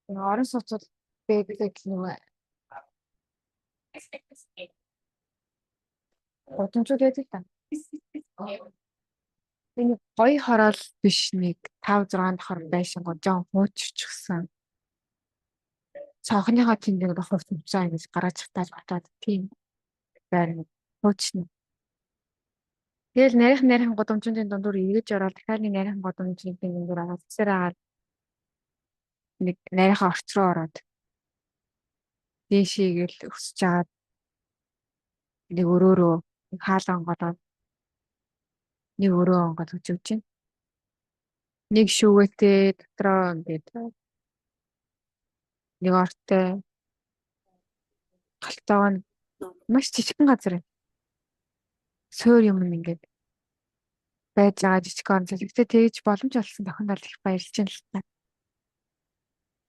орон сууцуд байдаг нөгөө гудамжууд байдаг та. Нэг гоё хороол биш нэг 5 6 давхар байшингууд жоон хуучирчихсан. Цонхныхоо тэнд нэг хувц хувцаа ингэж гаргаж чатааж батаад тийм байр хуучна. Тэгэл нарийнхан нарийнхан гудамжуудын дундуур эргэж ороод дахиад нэг нарийнхан гудамжийн дундуур ороод тэсээр агаад нэг нарийнхан орц руу ороод дээшээгээл өсөж агаад нэг өрөөрөө нэг хаалга онгоолоод нэг өрөө онгоод өчөж байна. Нэг шүүгээтэй дотроо ингээд нэг ортой галтайгаа нь маш жижигхэн газар байна. Суур юм ингээд байж байгаа жижиг орон зай. Гэхдээ тэгж боломж олсон тохиолдолд их баярлж байна л та.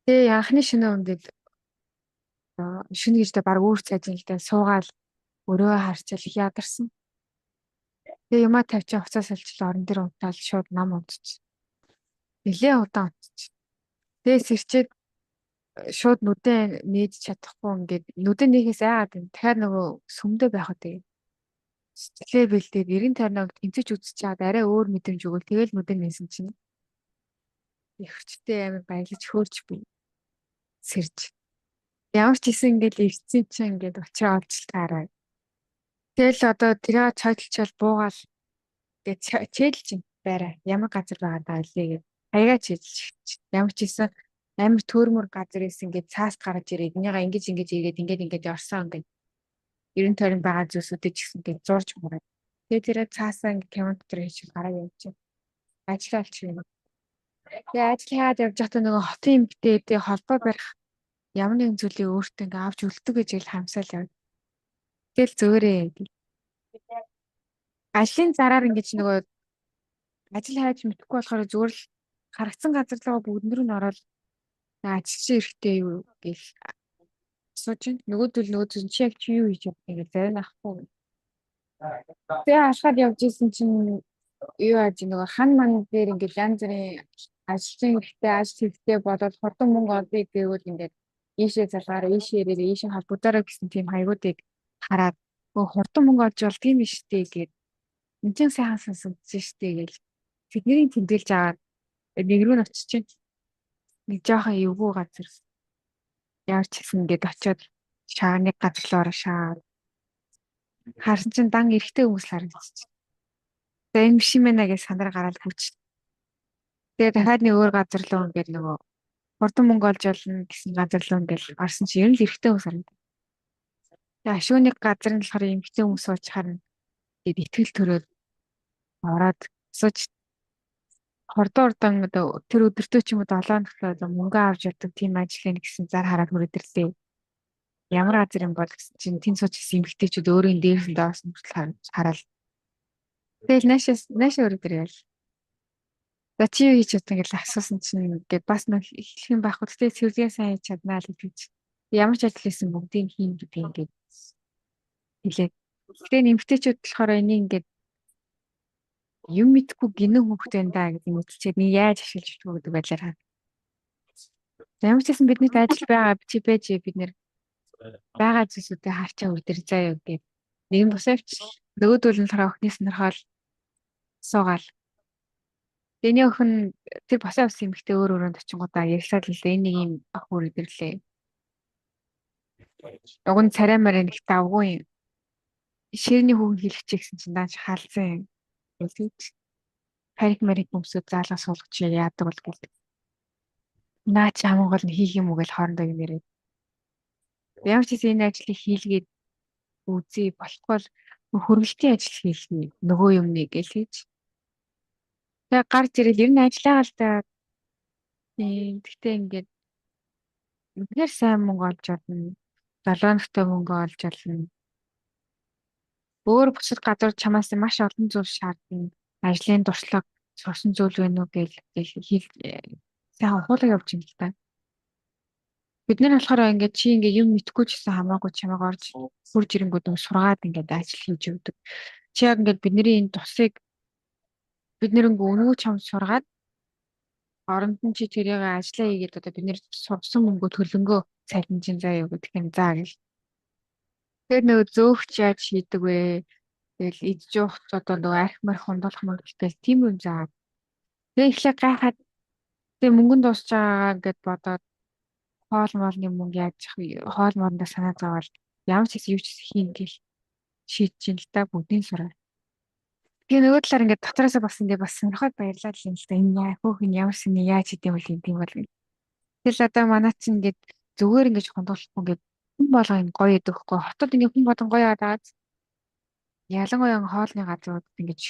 Тэгээ анхны шинэ өндөд шинэ гэжтэй баг өөр цайжин л да суугаал өрөө харчаал их ядарсан. Тэгээ юмаа тавьчих уцаа салчил орон дээр унтаал шууд нам унтчих. Нилээ удаан унтчих. Тэгээ сэрчээд шууд нүдээ нээж чадахгүй ингээд нүдээ нээхээс айгаад байна. Дахиад нөгөө сүмдээ байх үү. Сэтгэлээ бэлдээд эргэн тойрноо тэмцэж үзэж чад арай өөр мэдрэмж өгөөл тэгэл нүдээ нээсэн чинь их хүчтэй амар баярлаж хөөрч би сэрж. Ямар ч исэн ингээд ирсэн чинь ингээд учраа олж таараа. Тэгэл одоо тэрийг цойтолчвол буугаал ингээд чэйдэлж байраа. Ямар газар байгаа даа лээ гэд. Хаягаа чэйдэлж. Ямар ч исэн амар төөрмөр газар исэн ингээд цаас гарч ирээд энийгээ ингэж ингэж ирээд ингээд ингээд орсон ингээд ерэн тойрон байгаа зүйлсүүдийг ч гэсэн ингээд зурж мураад. Тэгээ тэрэ цаасаа ингээд камер дотор хийчих гараа явж. Ажиллаа олчих юм. Тэгээ ажил хаад явж байхдаа нөгөө хотын эмгтээтэй холбоо барих ямар нэгэн зүйлийг өөртөө ингээ авч үлддэг гэж ил хамсаал яв. Тэгэл зөөрэй. Ажлын зараар ингэж нөгөө ажил хайж мэдэхгүй болохоор зүгээр л харагдсан газар руу бүгдэн рүү н ороод ажилчин эрэхтэй юу гэл асууж байна. Нөгөөдөл нөгөө зүйл чи яг чи юу хийж явах юм гэж зарим ахгүй. Тэгээ алхаад явж исэн чинь юу яаж нөгөө хан ман дээр ингээд янз бүрийн ажилчин хэрэгтэй ажил хэрэгтэй болоод хурдан мөнгө олъё гэвэл ингээд ийшээ залгаараа ийшээ ирээрээ ийшээ холбогдоорой гэсэн тийм хаягуудыг хараад хурдан мөнгө олж болдгийм биш үү гэд энэ чинь сайхан сонсогдсон шүү дээ гэл тэднийг тэмдэглэж аваад нэг рүү нь очиж чинь нэг жоохон эвгүй газар ямар ч гэсэн ингээд очиод шаа нэг газар руу ороо шаа харсан чинь дан эрэгтэй хүмүүс л харагдчих. Тэгээ энэ биш юм байна гэж сандраа гараад хүч. Тэгээ дахиад нэг өөр газар руу ингээд нөгөө хурдан мөнгө олж олно гэсэн газар руу ингээд орсон чинь ер нь л эрэгтэй хүмүүс харагдав. Тэгээ ашууны газар нь болохоор эмэгтэй хүмүүс сууж харна. Тэгээд итгэл төрөөд ороод сууж хурдан хурдан одоо тэр өдөртөө ч юм уу 7 хоногт одоо мөнгө авч явдаг тийм ажил юм гэсэн зар хараад хүрээд ирлээ. Ямар газар юм бол гэсэн чинь тэнд сууж исэн эмэгтэйчүүд өөрийн дээрс нь доос нь хүртэл хараад. Тэгэл наашаас наашаа өрөөд ирээл. За, чи юу хийж чадсан гэж асуусан чинь ингээд бас нэг хэлэх юм байхгүй. Тэгтээ цэвэрлэгээ сайн хийж чаднаа л гэж. Ямар ч ажил хийсэн бүгдийг хийн гэдэг ингээд хэлээд. Тэгээ эмэгтэйчүүд болохоор энийг ингээд юм мэдгүй гинэн хүүхэд байна да гэдэг юм үзчихэд нэг яаж ашиглаж чадах гэдэг байдлаар хаа. За, ямар ч гэсэн биднэрт ажил байгаа, чи байж бид нэр байгаа зүйлсүүдээ харчаа өдөр заа юу гэд. Нэг нь босоо явчих. Нөгөөдөл нь болохоор охины сонирхол суугаал. Тэний охин тэр босоо явсан эмэгтэй өөр өрөөнд очингуудаа ярьсаад л энэ нэг юм охин үрээд ирлээ. Уг нь царай марай нэг давгүй юм. Ширний хүүхэн хэлэх чи гэсэн чинь даанч хаалцсан юм. Тэгж парик марик өмсөд заалга суулгаж яадаг бол гэл. Наа чи хамгийн гол нь хийх юм уу гэж хоорондоо юм яриад. Ямар ч гэсэн энэ ажлыг хийлгээд үзье, болохгүй бол хөргөлтийн ажил хийлгэе нөгөө юмны гэл хийж. Тэгээ гарч ирэл ер нь ажиллагаа л да. Тийм. Гэхдээ ингээд үнэхээр сайн мөнгө олж олно. 7 хоногтой мөнгө олж олно. Өөр бусад газар чамаас маш олон зүйл шаардна. Ажлын туршлага, сурсан зүйл байна уу гэл хэл сайн ухуулга явж юм л та. Бид нар болохоор ингээд чи ингээд юм мэдгүй ч гэсэн хамаагүй чамайг орж хурж ирэнгүүд нь сургаад ингээд ажил хийж өгдөг. Чи яг ингээд бидний энэ тусыг бид нэр ингээ өнгөө чамд сургаад оронд нь чи тэрийг ажиллаа хийгээд одоо бид нэр сурсан мөнгөө төлөнгөө цалин чинь заа юу гэдэг юм заа гэл. Тэр нөгөө зөөгч яаж хийдэг вэ? Тэгэл идж явах одоо нөгөө арх марх хундуулах мөнгө тийм юм заа. Тэгээ эхлээ гайхаад тэгээ мөнгөн дуусч байгаа гэд бодоод хоол моолны мөнгө яаж хоол моолндоо санаа зовоол ямар ч гэсэн юу ч гэсэн хийн гэл шийдэж ин л та бүгдийн сураа. Тэгээ нөгөө талаар ингээд дотроосоо бас ингээд бас сонирхоод баярлаад л юм л та. Энэ яа хөөх энэ ямар сэний яаж хийдэм бол юм бол. Тэгэл одоо манай чинь ингээд зүгээр ингээд хундуулахгүй ингээд хүн болгоо юм гоё идэхгүй. Хотод ингээд хүн болгон гоё яагаад ялангуяа хоолны газрууд ингээд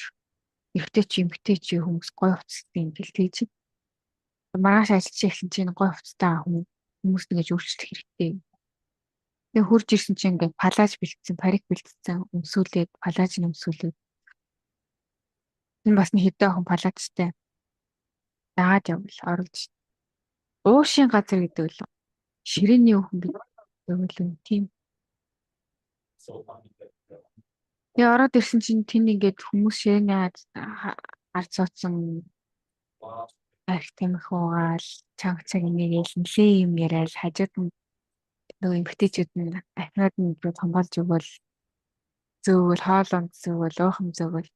эрэгтэй чи эмэгтэй чи хүмүүс гоё хувцастай юм гэл тэгж. Маргааш ажиллаж эхлэн чинь гоё хувцастай хүмүүс ингэж өөрчлөх хэрэгтэй. Тэгээ хурж ирсэн чинь ингээд палаж бэлдсэн, парик бэлдсэн, өмсүүлээд палаж нь өмсүүлээд. Энэ бас нэг хэдэн охин палажтай дагаад явбал оруулж. Уушийн газар гэдэг л ширээний өхөн гэдэг л тийм. Тэгээ ороод ирсэн чинь тэнд ингээд хүмүүс ширээний ард суудсан арх тамхи уугаал чанга цаг инээгээл нилээ юм яриад хажууд нь нөгөө эмэгтэйчүүд нь ахинад нь томболж өгөөл зөөгөл хоол унд зөөгөл уух юм зөөгөл.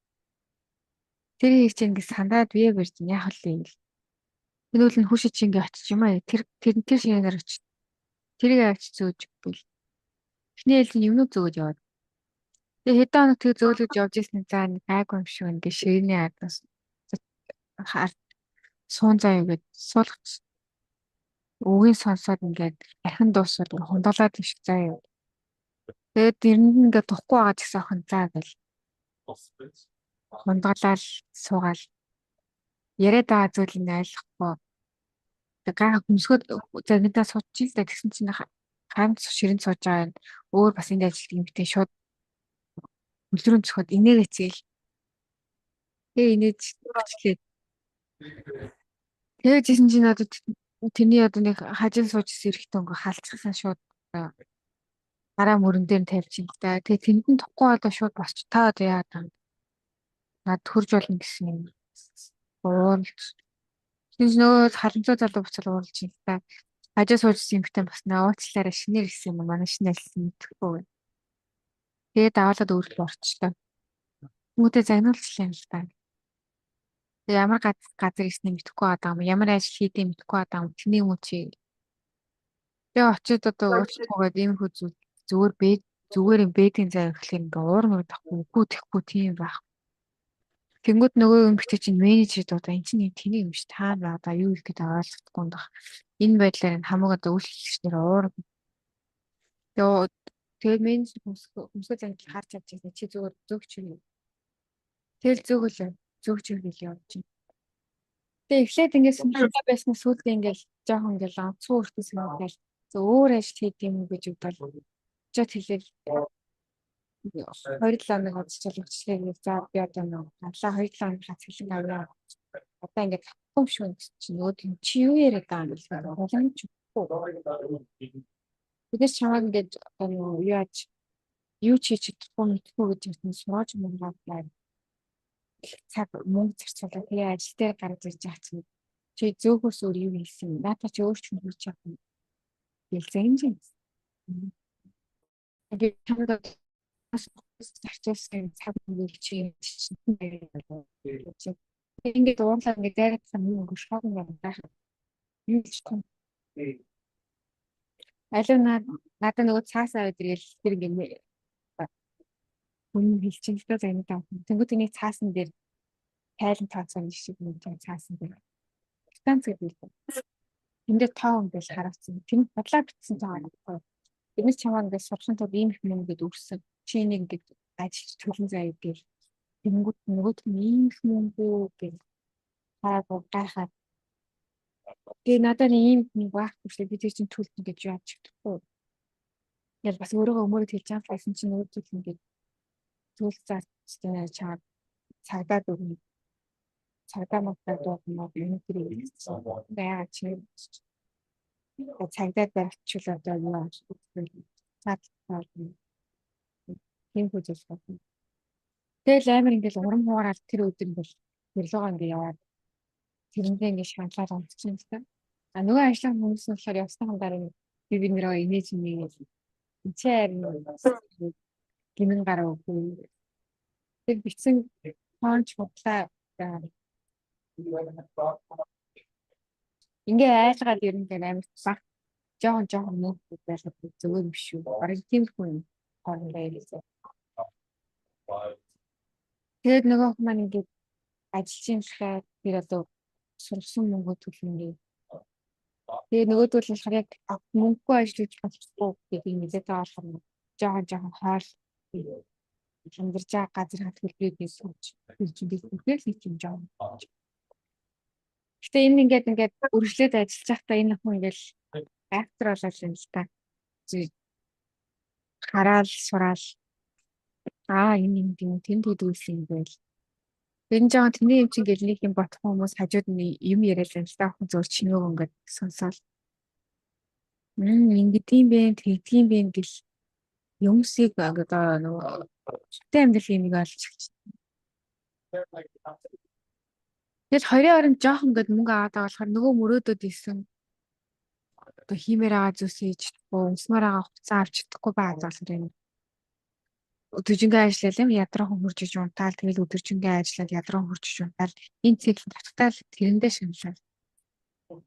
Тэр их чинь ингээд сандаад бие барьж яах вэ гэл. Тэнүүл нь хүүшээ чи ингээд очиж юм аа тэр тэр тэр ширээнээр очиж тэрийг авч зөөж гэл. Эхний ээлжинд юмнууд зөөгöd яваад. Тэгээ хэдэн хоног тэг зөөлөж явж ирсэн за нэг гайгүй юм шиг ингээд ширээний ардаас суун заа юу гэд суулгач. Үгийн сонсоод ингээд архин дуусвал хундалаад юм шиг заа юу. Тэгээд эрэнд нь ингээд тухгүй байгаа ч гэсэн охин заа гэл. Хундаглал суугаал яриад байгаа зүйл нь ойлгохгүй. Тэг гайхах хөмсгөөд загнадаа суудчих л да тэгсэн чинь хамт ширэнд сууж байгаа юм. Өөр бас энд ажилладаг юмтэй шууд хөлрөн цохоод инээгээцгээл. Тэгээ инээж өчлээ. Тэгээд жисэн чинь одоо тэрний одоо нэг хажил сууж исэн эрэгтэй өнгө халцсан шууд гараа мөрөн дээр нь тавьж ин та. Тэгээ тэнд нь тухгүй одоо шууд босч та одоо яагаад юм. Над хурж болно гэсэн юм. Ууралж. Тэгээс нөгөө халамжтай залуу буцаал ууралж ин та. Хажуу сууж исэн юмхтэй бас нөө уучлаарай шинээр ирсэн юм манай шинэ ажилласан мэдэхгүй. Тэгээд даваалаад өөртөө орчлоо. Хүмүүдээ загнуулчлаа юм л та. Тэгээ ямар газар ирснийг мэдэхгүй байгаа юм. Ямар ажил хийдгийг мэдэхгүй байгаа юм. Тэний юм уу чи. Тэгээ очиод одоо уучлахгүйгээд иймэрхүү зүйл зүгээр бэ зүгээр юм бэдийн зай гэхлээр ингээ уур мөрөхгүй үгүй тэхгүй тийм байх. Тэнгүүд нөгөө эмэгтэй чинь менежер дуудаа эн чинь тэнийг юм биш та одоо юу хийх гээд ойлгохгүй юм байх. Энэ байдлаар энэ хамаг одоо үйлчлэгчнэр уур. Тэгээ тэгээд менежер хүмүүсөө загнал харж авч ирсэн чи зүгээр зөөгч юм. Тэгэл зөөгөл зөөгч юм явж чинь. Тэгээ эхлээд ингээд сонирхолтой байснаа сүүлдээ ингээд жоохон ингээд онцгой өртөө сонирхол За өөр ажил хийх юм уу гэж бодвол очиод хэлээл 2-7 хоног одчихвол өчлөө. За би одоо нэг ганцаа 2-7 хоног цэцлэг авъя. Одоо ингээд юм шиг гэсэн чинь нөгөө тийм чи юу яриад байгаа юм бэ? Боломж өгөхгүй. Бид нар чамайг ингээд одоо нөгөө юу яаж юу ч хийж чадахгүй мэдхгүй гэж юм сургаж мунгаад цаг мөнгө зарцуулаад тэгээ ажил дээр гарч ирж байгаа чинь чи зөөхөөс өөр юу хийсэн? Наадах чи өөр ч юм хийж чадна. Гэл зэмж юм. Би чамд зарцуулсан цаг мөнгө чи чинь ингээд уурлаа ингээд дайраад юм өнгө шок ингээд байх. Юу ч том. Алив надад нөгөө цаас аваад ирэл тэр ингээд хүн хэлчин л дээ заяа таа. Тэнгүүд энийг цаасан дээр тайлан тооцоо нэг шиг нэг тийм цаасан дээр. Станц гэдэг юм. Энд дээр тоо ингээл харагдсан. Тэр нь бодлоо бичсэн тоо байхгүй. Бид нар чамаа ингээд сурахын тулд ийм их мөнгө гэд үрсэн. Чи энийг ингээд ажиллаж төлөн заяа гэл. Тэнгүүд нөгөөт нь ийм их мөнгө гэл хараад гайхаад. Тэгээ надад ийм мөнгө байхгүй шүү. Би тэр чинь төлнө гэж яаж чадахгүй. Ингээл бас өөрийгөө өмөрөд хэлж байгаа байсан чинь нөгөө зүйл ингээд зүйл заасан чамаа цагдаад өгнө. Цагдаа магдаа дуудана юм тэр юм. Яа чи цагдаад барьчихвал одоо юу ааш цаад тийм хүзэл байна. Тэгэл амар ингээл урам хугараад тэр өдөр ингээл гэрлөөгөө ингээ яваад тэрэндээ ингээ шаналаад унтчихсан л та. А нөгөө ажиллах хүмүүс нь болохоор явсныхан дараа би бид нэрээ инээж инээ чи харин гинэн гараа үгүй. Тэр бичсэн тоонч худлаа. Ингээ айлгаад ер нь амар баг жоохон жоохон мөнгө байхад зүгээр юм шүү. Бараг тиймэрхүү юм хоорондоо яриасан. Тэгээд нөгөө хүн маань ингээд ажиллаж юм шиг тэр одоо сурсан мөнгө төлнө. Тэгээ нөгөөдөл болохоор яг мөнгөгүй ажиллаж болохгүй гэдгийг мэдээд байгаа болохоор жоохон жоохон хоол амьдарч байгаа газрын төлбөрийг нь сууж тэр чинь тэгэл нэг юм жоохон. Гэтэ энэ ингээд ингээд үргэлжлээд ажиллаж байхдаа энэ хүн ингээд айхтар болоод юм л та. Хараал сураал аа энэ юм юм тэнд хэдүүлсэн юм байл. Энэ жоохон тэний юм чинь гэл нэг юм бодох хүмүүс хажууд нь юм яриад юм л та хүн зөөр чинөөг ингээд сонсоол. Ингэдэм бэ, тэгдэм бэ гэл юмсыг одоо нөгөө шүтэн амьдралын нэг олж эхэлж. Тэгэл хоёрын оронд жоохон ингээд мөнгө аваад байгаа болохоор нөгөө мөрөөдөд исэн одоо хиймээр байгаа зүйлсээ хийж чадахгүй, өмсмөр байгаа хугацаа авч чадахгүй байгаа болохоор юм. Өдөржингөө ажиллал юм ядраа хурж иж унтаал тэгэл өдөржингөө ажиллаад ядраа хурж иж унтаал энэ цикл татгтаал тэрэндээ шаналал.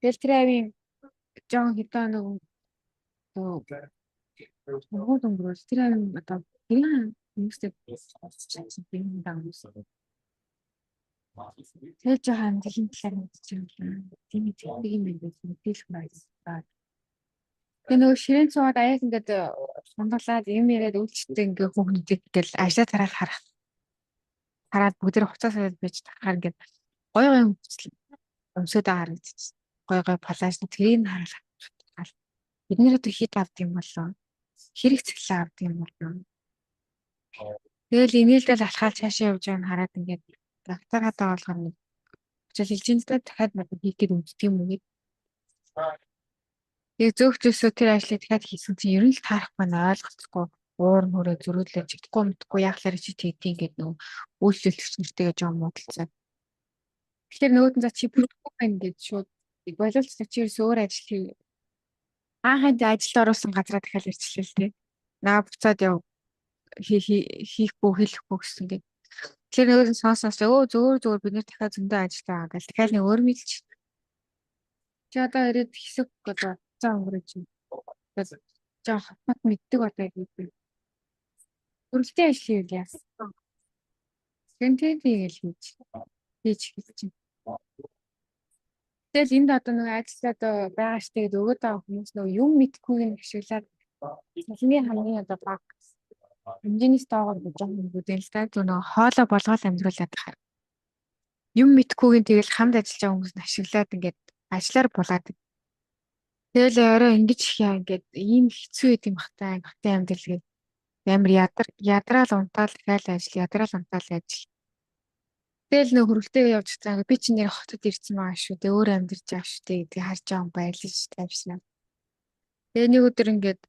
Тэгэл тэр авийн жоон хэдэн хоног сургууль өнгөрөөл тэр авийн одоо гэрийн хүмүүстэй гэрийн хүмүүс. Тэр жоохон амьдралын талаар мэдчихэв. Тийм тэгдэг юм байна гэж мэдээлэх байсан. Тэгээ нөгөө ширээн цуваад аяг ингээд хундаглаад юм яриад үйлчлэлтэй ингээд хүүхнүүдийг ингээл ажлаа тараал харах. Хараад бүгд хувцас аваад байж тахаар ингээд гой гой өмсөл өмсөд байгаа харагдчих. Гой гой палаж тэрийг хараад бид нэр одоо хэд авд юм болоо? Хэрэг цэглээ авд юм болоо? Тэгэл инээлдэл алхаал цаашаа явж байгааг нь хараад ингээд дагтараад байгаа болохоор нэг хичээл хэлж энэ дахиад надад хийх гээд үздэг юм уу гэд. Тэгээ зөөх зөөсөө тэр ажлыг дахиад хийсэн чинь ер нь л таарахгүй нэ ойлголцохгүй уур нүрээ зөрүүлээ чадахгүй мэдхгүй яахлаар чи тэгдیں гэд нөгөө үйлчлүүлэгч нэртэйгээ жоон муудалцаа. Тэгэхээр нөгөөд нь за чи бүртгэхгүй байна гэд шууд боловч чи ерөөс өөр ажил хий. Анханд ажилд оруулсан газараа дахиад ирчлээ л дээ. Наа буцаад яв хийхгүй хэлэхгүй гэсэн гээд. Тэгэхээр нөгөөд нь сонссоос өө зөөр зөөр бид нэр дахиад зөндөө ажилтаа байгаа гэл дахиад нэг өөр мэдэлч. Чи одоо ирээд хэсэг одоо хугацаа өнгөрөөж жоо хатмат мэддэг одоо гэдэг. Төрөлтийн ажил хийвэл яасан? Гэнтэй тэгэл хийж хийж эхэлж байна. Тэгэл энд одоо нэг ажиллаад байгаа штэ гэдээ өгөөд байгаа хүмүүс нөгөө юм мэдхүйг нь ашиглаад цалингийн хамгийн одоо баг хэмжээнээс доогоор гэж юм юм л та. Зөв нөгөө хоолой болгоол амьдруулад байгаа. Юм мэдхүйг нь тэгэл хамт ажиллаж байгаа хүмүүс нь ашиглаад ингээд ажиллаар булаад. Тэгэл орой ингэж их яа ингээд ийм хэцүү байд юм бах та хотын амьдрал гээд амар ядраал унтаал дахиад ажил, ядраал унтаал ажил. Тэгэл нөх хөрөлтөө явж байгаа би чи нэр хотод ирсэн байгаа шүү дээ, өөр амьдарч байгаа шүү дээ гэдгийг харж байгаа юм баярлаж тавьсан. Тэгээ нэг өдөр ингээд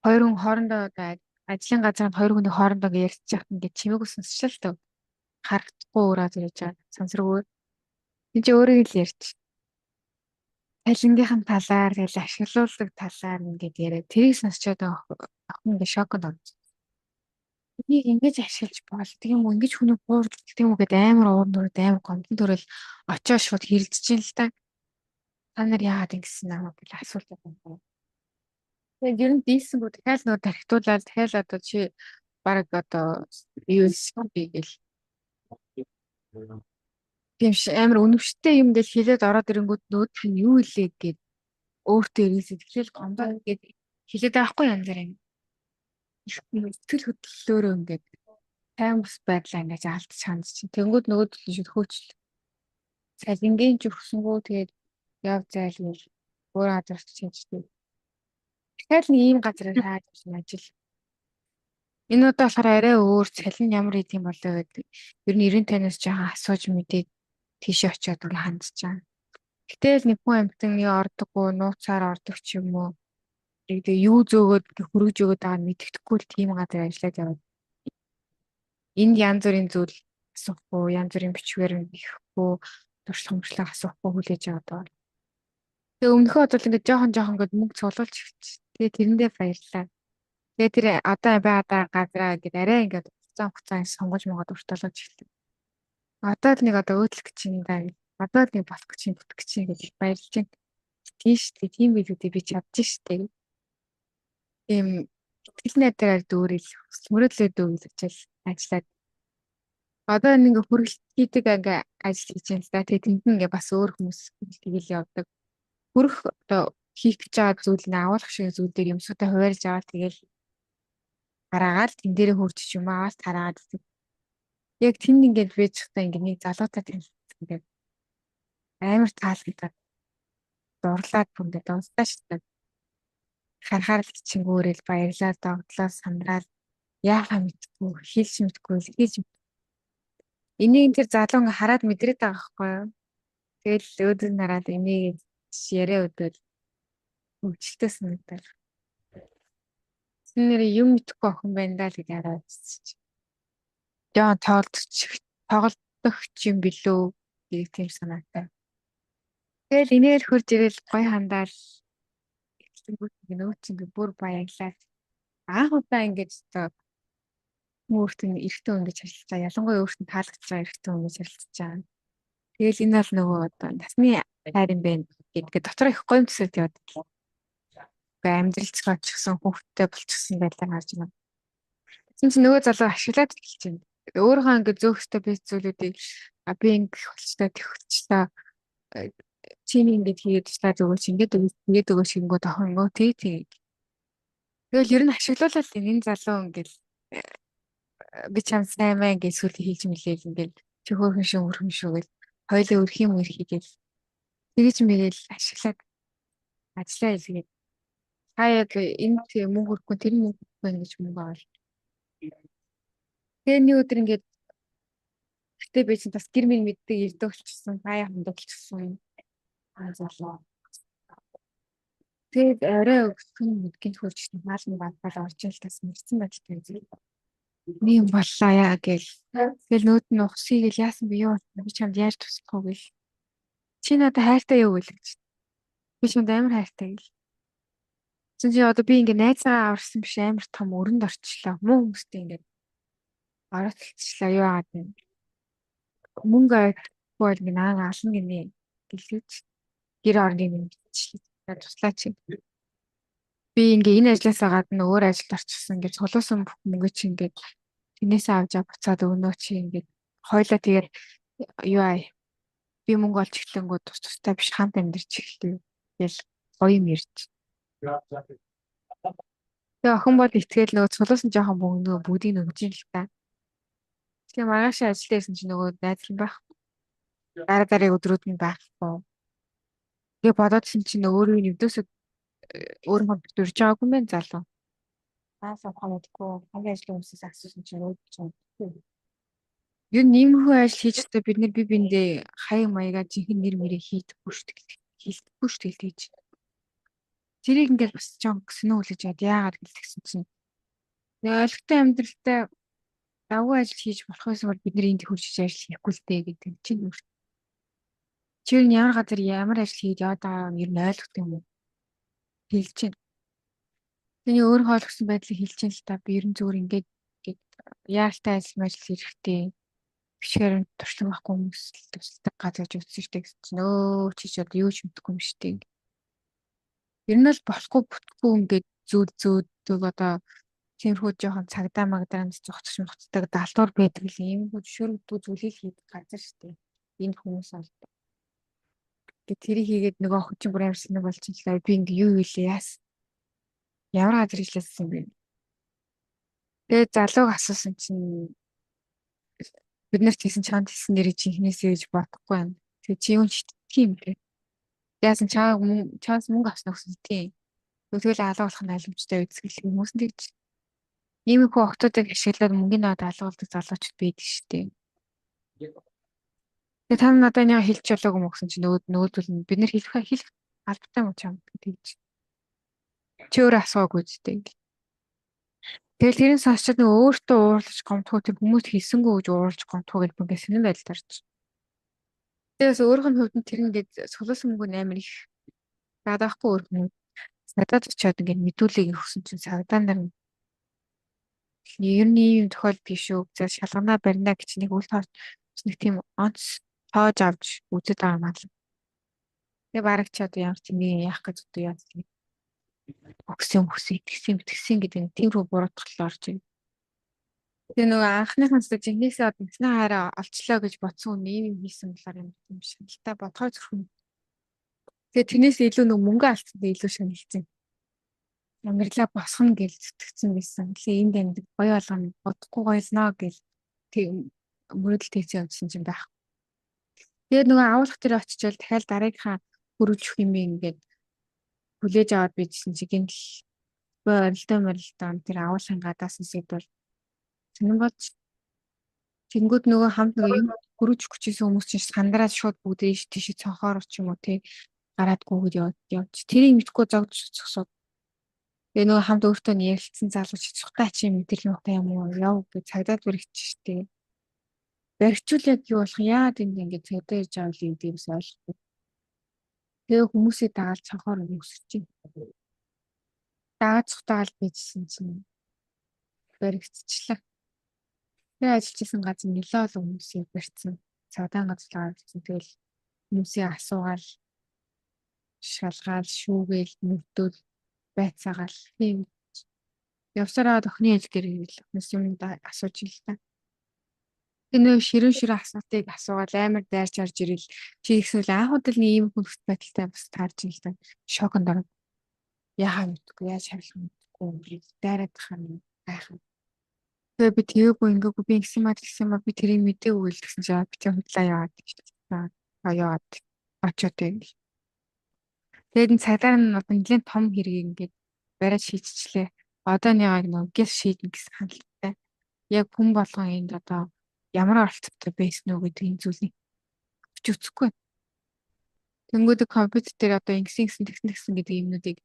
хоёр хүн хоорондоо одоо ажлын газар хоёр хүний хоорондоо ингээд ярьчих байхад ингээд чимээгүй сонсчлаа л доо. Харагдахгүй өөрөө зэрэж байгаа. Сансаргүй. Энд чи өөрийг л ярьж. Цалингийнхан талаар тэгэл ашиглуулдаг талаар ингээд яриад тэрийг сонсчод охин ингээд шоконд орж. Энийг ингэж ашиглаж болдго юм уу? Ингэж хүний буурддаг юм уу гэдээ амар уур нүрээд амар гомдон төрөл очоо шууд хэрэлдэж чинь л та. Та нар яагаад ингэсэн намайг гэж асуулт байна. Тэгээд ер нь дийлсэнгүү дахиад нөгөө тархитуулаад дахиад одоо чи баг одоо юу хийсэн би гэл. Тийм ш амар үнэмштэй юм гэл хэлээд ороод ирэнгүүт нөөд нь юу илээ гэд өөртөө ирээсээ тэгэхээр гомдоо гэд хэлээд байгаа хгүй янз бүрийн. Сэтгэл хөдлөлөөрөө ингээд сайн бус байдлаа ингээд алдчих чанд чинь. Тэнгүүд нөгөөдөл нь шууд хөөчлөө. Цалингийн ч өгсөнгүү тэгээд яв зайл гэл өөр газар чийждэг. Дахиад нэг ийм газар хааж авсан ажил. Энэ удаа болохоор арай өөр цалин ямар идэм болоо гэдэг. Ер нь 90 танаас жоохон асууж мэдээд тийшээ очиод ингээ хандж байгаа. Гэтэл нэг хүн амьтан юу ордоггүй, нууцаар ордог ч юм уу. Тэгээ юу зөөгөөд хөргөж өгöd байгаа нь мэддэхгүй л тийм газар ажиллаад яваад. Энд янз бүрийн зүйл асуухгүй, янз бүрийн бичвэр ихгүй, туршлага мөршлөг асуухгүй хүлээж аваад байгаа. Тэгээ өмнөхөө бодвол ингээд жоохон жоохон ингээд мөнгө цуглуулж эхэлчих. Тэгээ тэрэндээ баярлалаа. Тэгээ тэр одоо байгаа газараа ингээд арай ингээд хугацаа хугацаа сонгож монгод урт болгож эхэллээ. Одоо л нэг одоо өөдлөх гэж юм да. Одоо л нэг болох гэж юм бүтэх гэж юм гэж баярлж байна. Тийм шүү дээ. Тийм билүүдээ би чадчих шүү дээ. Тийм итгэл найдвараар дүүрэл мөрөөдлөө дүүрэл ачаал ажиллаад одоо нэг хүргэлт хийдэг ингээ ажил хийж байна л да. Тэгээ тэнд ингээ бас өөр хүмүүс тэгэл явдаг. Хүрэх одоо хийх гэж байгаа зүйл нь агуулах шиг зүйлээр юмсуудаа хуваарлж аваад тэгэл гараагаал тэн дээрээ хурж ч юм аваад тараагаад гэдэг. Яг тэнд ингээд байж байхдаа ингээд нэг залуутай танилцсан ингээд амар таалагдаад дурлаад бүр ингээд дуустаа шүү дээ. Харахаар л хичэнгүүрэл баярлаад догтлоо сандраад яахаа мэдгүй хэлж мэдгүй хэлж энийг тэр залуу ингээ хараад мэдрээд байгаа байхгүй юу. Тэгэл өөдөө нараад энийг яриа өдөөл хөвгөлтэй санагдал. Нэр юм мэдэхгүй охин байна даа л гэж хараад чи. Жон тоглолтогч юм билүү гэх тийм санаатай. Тэгэл инээл хурж ирэл гой хандаал эхлэнгүүт ингээ нөө чинь ингээ бүр баярлаад анх удаа ингэж одоо өөрт нь эрэгтэй хүн гэж харилцаа ялангуяа өөрт нь таалагдж байгаа эрэгтэй хүн гэж харилцаж байгаа. Тэгэл энэ бол нөгөө одоо насны хайр юм байна гэдгээ дотор их гоё төсөөд яваад. Ингээ амьдрал зохиочихсон хүүхэдтэй болчихсон байдлаар харж байна. Тэгсэн чинь нөгөө залуу ашиглаад эхэлж байна. Өөрийнхөө ингээ зөөх ёстой биш зүйлүүдийг би ингэх болчлаа тэгэх болчлаа чиний ингээд хийгээд туслаад өгөөч ингээд ингээд өгөөч гингүүд охин өнгөө тий тий. Тэгэл ер нь ашиглуулал энэ залуу ингээл би чам сайн мэн гэж сүлд хийж мэлээл ингээл чи хөөрхөн шүү өрхөн шүү гэл хоёлаа өрх юм өрхий гэл тэгэж мэгэл ашиглаад ажиллаа илгээд та яг энэ мөнгө өрөхгүй тэр мөнгө өрөхгүй гэж мөнгө авал. Тэгээ нэг өдөр ингээд гэтээ би чинь бас гэр минь мэддэг ирдэг болчихсон, хаяа хандаг болчихсон. Аа залуу. Тэгээд орой өгсөн мэдгийн хурж хаална бадбал орж ил тас мэрсэн байдалтай үзээ. Нэг юм боллоо яа гэл. Тэгэл нүүд нь ухсыг гэл яасан бэ юу болсон би чамд яаж туслах вэ гэл. Чи надад хайртай юу гэл гэж. Би чамд амар хайртай гэл. Тэгсэн чи одоо би ингээ найзаагаа аварсан биш амар том өрөнд орчлоо. Муу хүмүүстэй ингээ ороцолчлаа юу яагаад вэ? Мөнгө авахгүй бол ингээ наа ална гинэ гэлээч. Гэр орныг нэмчихлээ. Туслаач. Би ингээ энэ ажлаасаа гадна өөр ажилд орчихсон ингээ цуглуулсан бүх мөнгө чи ингээд тэрнээсээ авч буцаад өгнөө чи ингээд хойлоо тэгээд юу аа би мөнгө олж эхлэнгүүд тус тустай биш хамт амьдарч эхлэв гэл гоё юм ярьж. Тэгээ охин бол итгээл нөгөө цуглуулсан жоохон мөнгө нөгөө бүгдийг нь өгч юм л та. Тэгээ маргааш ажиллаж байсан чинь нөгөө найз нь байх. Дараа дараагийн өдрүүд нь байхгүй. Тэгээ бодоодсэн чинь өөрөө нь өвдөөсөө өөр юм дурж байгаагүй юм байна залуу. Хаас авах мэдгүй хамгийн ажлын хүмүүсээс асуусан чинь өөд чинь Ер нь иймэрхүү ажил хийж өстой бид нэр би биендээ хаяг маягаа жинхэнэ нэр мэрээ хийдэггүй шүү дээ. Хилдэхгүй шүү дээ тэгж. Тэрийг ингээд бас жон гисэн үлэж яад яагаад гэлтгсэн чинь нэг ойлгохтой амьдралтай давгүй ажил хийж болох байсан бол бид нар энд хурж ажил хийхгүй л дээ гэдэг чинь үр. Чи ер нь ямар газар ямар ажил хийж яваад байгааг нь ер нь ойлгох юм уу? Хэлж чинь. Тэний өөр хойлгосон байдлыг хэлж чинь л та би ер нь зүгээр ингээд ингээд яаралтай ажил мажил хэрэгтэй. Бичгээр нь туршлага байхгүй хүмүүс л тусалдаг газар гэж үзсэн шүү дээ гэсэн чинь өө чи ч одоо юу ч мэдэхгүй юм шүү дээ. Ер нь л болохгүй бүтэхгүй ингээд зүүд зөөдөг одоо тиймэрхүү жоохон цагдаа магдаанд зогцож муцдаг далдуур байдаг л ийм хүү зөвшөөрөгдгүй зүйлийг хийдэг газар шүү дээ. Энэ хүмүүс бол. Тэгээ тэрийг хийгээд нөгөө охин чинь бүр амар сонир болж л би ингээ юу хийлээ яас. Ямар газар хийлээсэн юм бэ? Тэгээ залууг асуусан чинь бид нарт хийсэн чамд хийсэн нэрийг жинхнээсээ гэж бодохгүй байна. Тэгээ чи юу ч итгэх юм бэ? Яасан чаа чаас мөнгө авсан гэсэн тийм. Тэгвэл алга болох нь алимжтай үзгэл хүмүүс нь тэгж иймэрхүү охтуудыг ашиглаад мөнгөний аваад алгуулдаг залуучууд байдаг шүү дээ. Тэгээ та надад энийг хэлж болоогүй юм гэсэн чинь нөгөөдөл нь бид нэр хэлэх албатай юм чам тэгж. Чи өөрөө асуугаагүй зү дээ. Тэгэл тэрийг сонсчод нэг өөртөө уурлаж гомдох тэр хүмүүс хэлсэнгүү гэж уурлаж гомдох гэж бүр ингэ сонин байдалд орж. Тэгээс өөрийнх нь хувьд нь тэр ингээд сулуусан мөнгө нь амар их гадаахгүй өөрөх нь цагдаад очиод ингээд мэдүүлэг өгсөн чинь цагдаа нар нь ер нь ийм тохиолдол шүү. За шалгана барина гэж нэг үл тоож нэг тийм онц тоож авч үзээд байгаа юм аа. Тэгээ бараг чи одоо ямар ч юм яах гэж одоо яаж өгсөн өгсөн итгэсэн итгэсэн гэдэг нэг тийм рүү буруутгал орж ирнэ. Тэгээ нөгөө анхныхаа зүг жинхнээсээ одоо нэгснээ хайраа олчлоо гэж бодсон хүн ийм юм хийсэн болохоор юм тийм шаналтай бодгой зүрхэн. Тэгээ тэрнээс илүү нөгөө мөнгө алдсанд илүү шаналцсан. Амьдралаа босгоно гэж зүтгэцэн байсан. Тэгээ энд амьд гоё болгоно бодохгүй гоёлно гэл тэг мөрөдөл тэгсэн явжсэн чинь байх. Тэгээд нөгөө агуулга дээр очичвол дахиад дараагийнхаа хөрвж өгөх юм ингээд хүлээж аваад бичсэн чи гинтл орилдоо морилдоо тэр агуулгын гадаас нь бол сонин болж тэнгүүд нөгөө хамт нөгөө юм хөрвж өгөх гэжсэн хүмүүс чинь сандраад шууд бүгд ийш тийш цонхоор ч юм уу те гараад гүгэд явж явж тэрийг мэдгүй зогдож зогсоод тэгээ нөгөө хамт өөртөө нь ярилцсан залуу чи цухтаа чи мэдрэл муутай юм уу яв гэж цагдаад баригдчих штэ. Баригчвал яг юу болох яагаад энд ингээд цагдаа ирж байгаа юм гэдгийг бас ойлгохгүй. Тэгээ хүмүүсээ дагаад цонхоор өсөж чинь. Дагаад цухтаал байжсэн чинь баригдчихлаа. Тэгээ ажиллаж исэн газар нэлээд олон хүмүүсийг барьсан. Цагдаа газар барьсан. Тэгэл хүмүүсийг асуугаал шалгаал шүүгээл мөрдөөл байцаагаал тийм явсараа охины ээж дээр ирэл охиноос юм асууж ил та. Тэгээ нөө ширүүн ширүүн асуултыг асуугаал амар дайрч орж ирэл чи ихсэн л анх удаа нэг ийм нөхцөл байдалтай бас таарч ил та. Шоконд ороод яхаа мэдгүй яаж хариулах мэдгүй дайраад тахаа юм гайхан. Тэгээ би тэгээгүй ингээгүү би ингэсэн маа тэгсэн маа би тэрийг мдээгүй л гэсэн чинь би тийм худлаа яваад гэж. Аа яваад очоод тэгэл. Тэгээд энэ цагдаа нь одоо нэлээд том хэргийг ингээд бариад шийдчихлээ. Одоо нэг нөгөө гэр шийднэ гэсэн хандлагатай. Яг хүн болгон энд одоо ямар оролцоотой байсан уу гэдэг энэ зүйлийг авч үзэхгүй. Тэнгүүд компьютер дээр одоо ингэсэн ингэсэн тэгсэн тэгсэн гэдэг юмнуудыг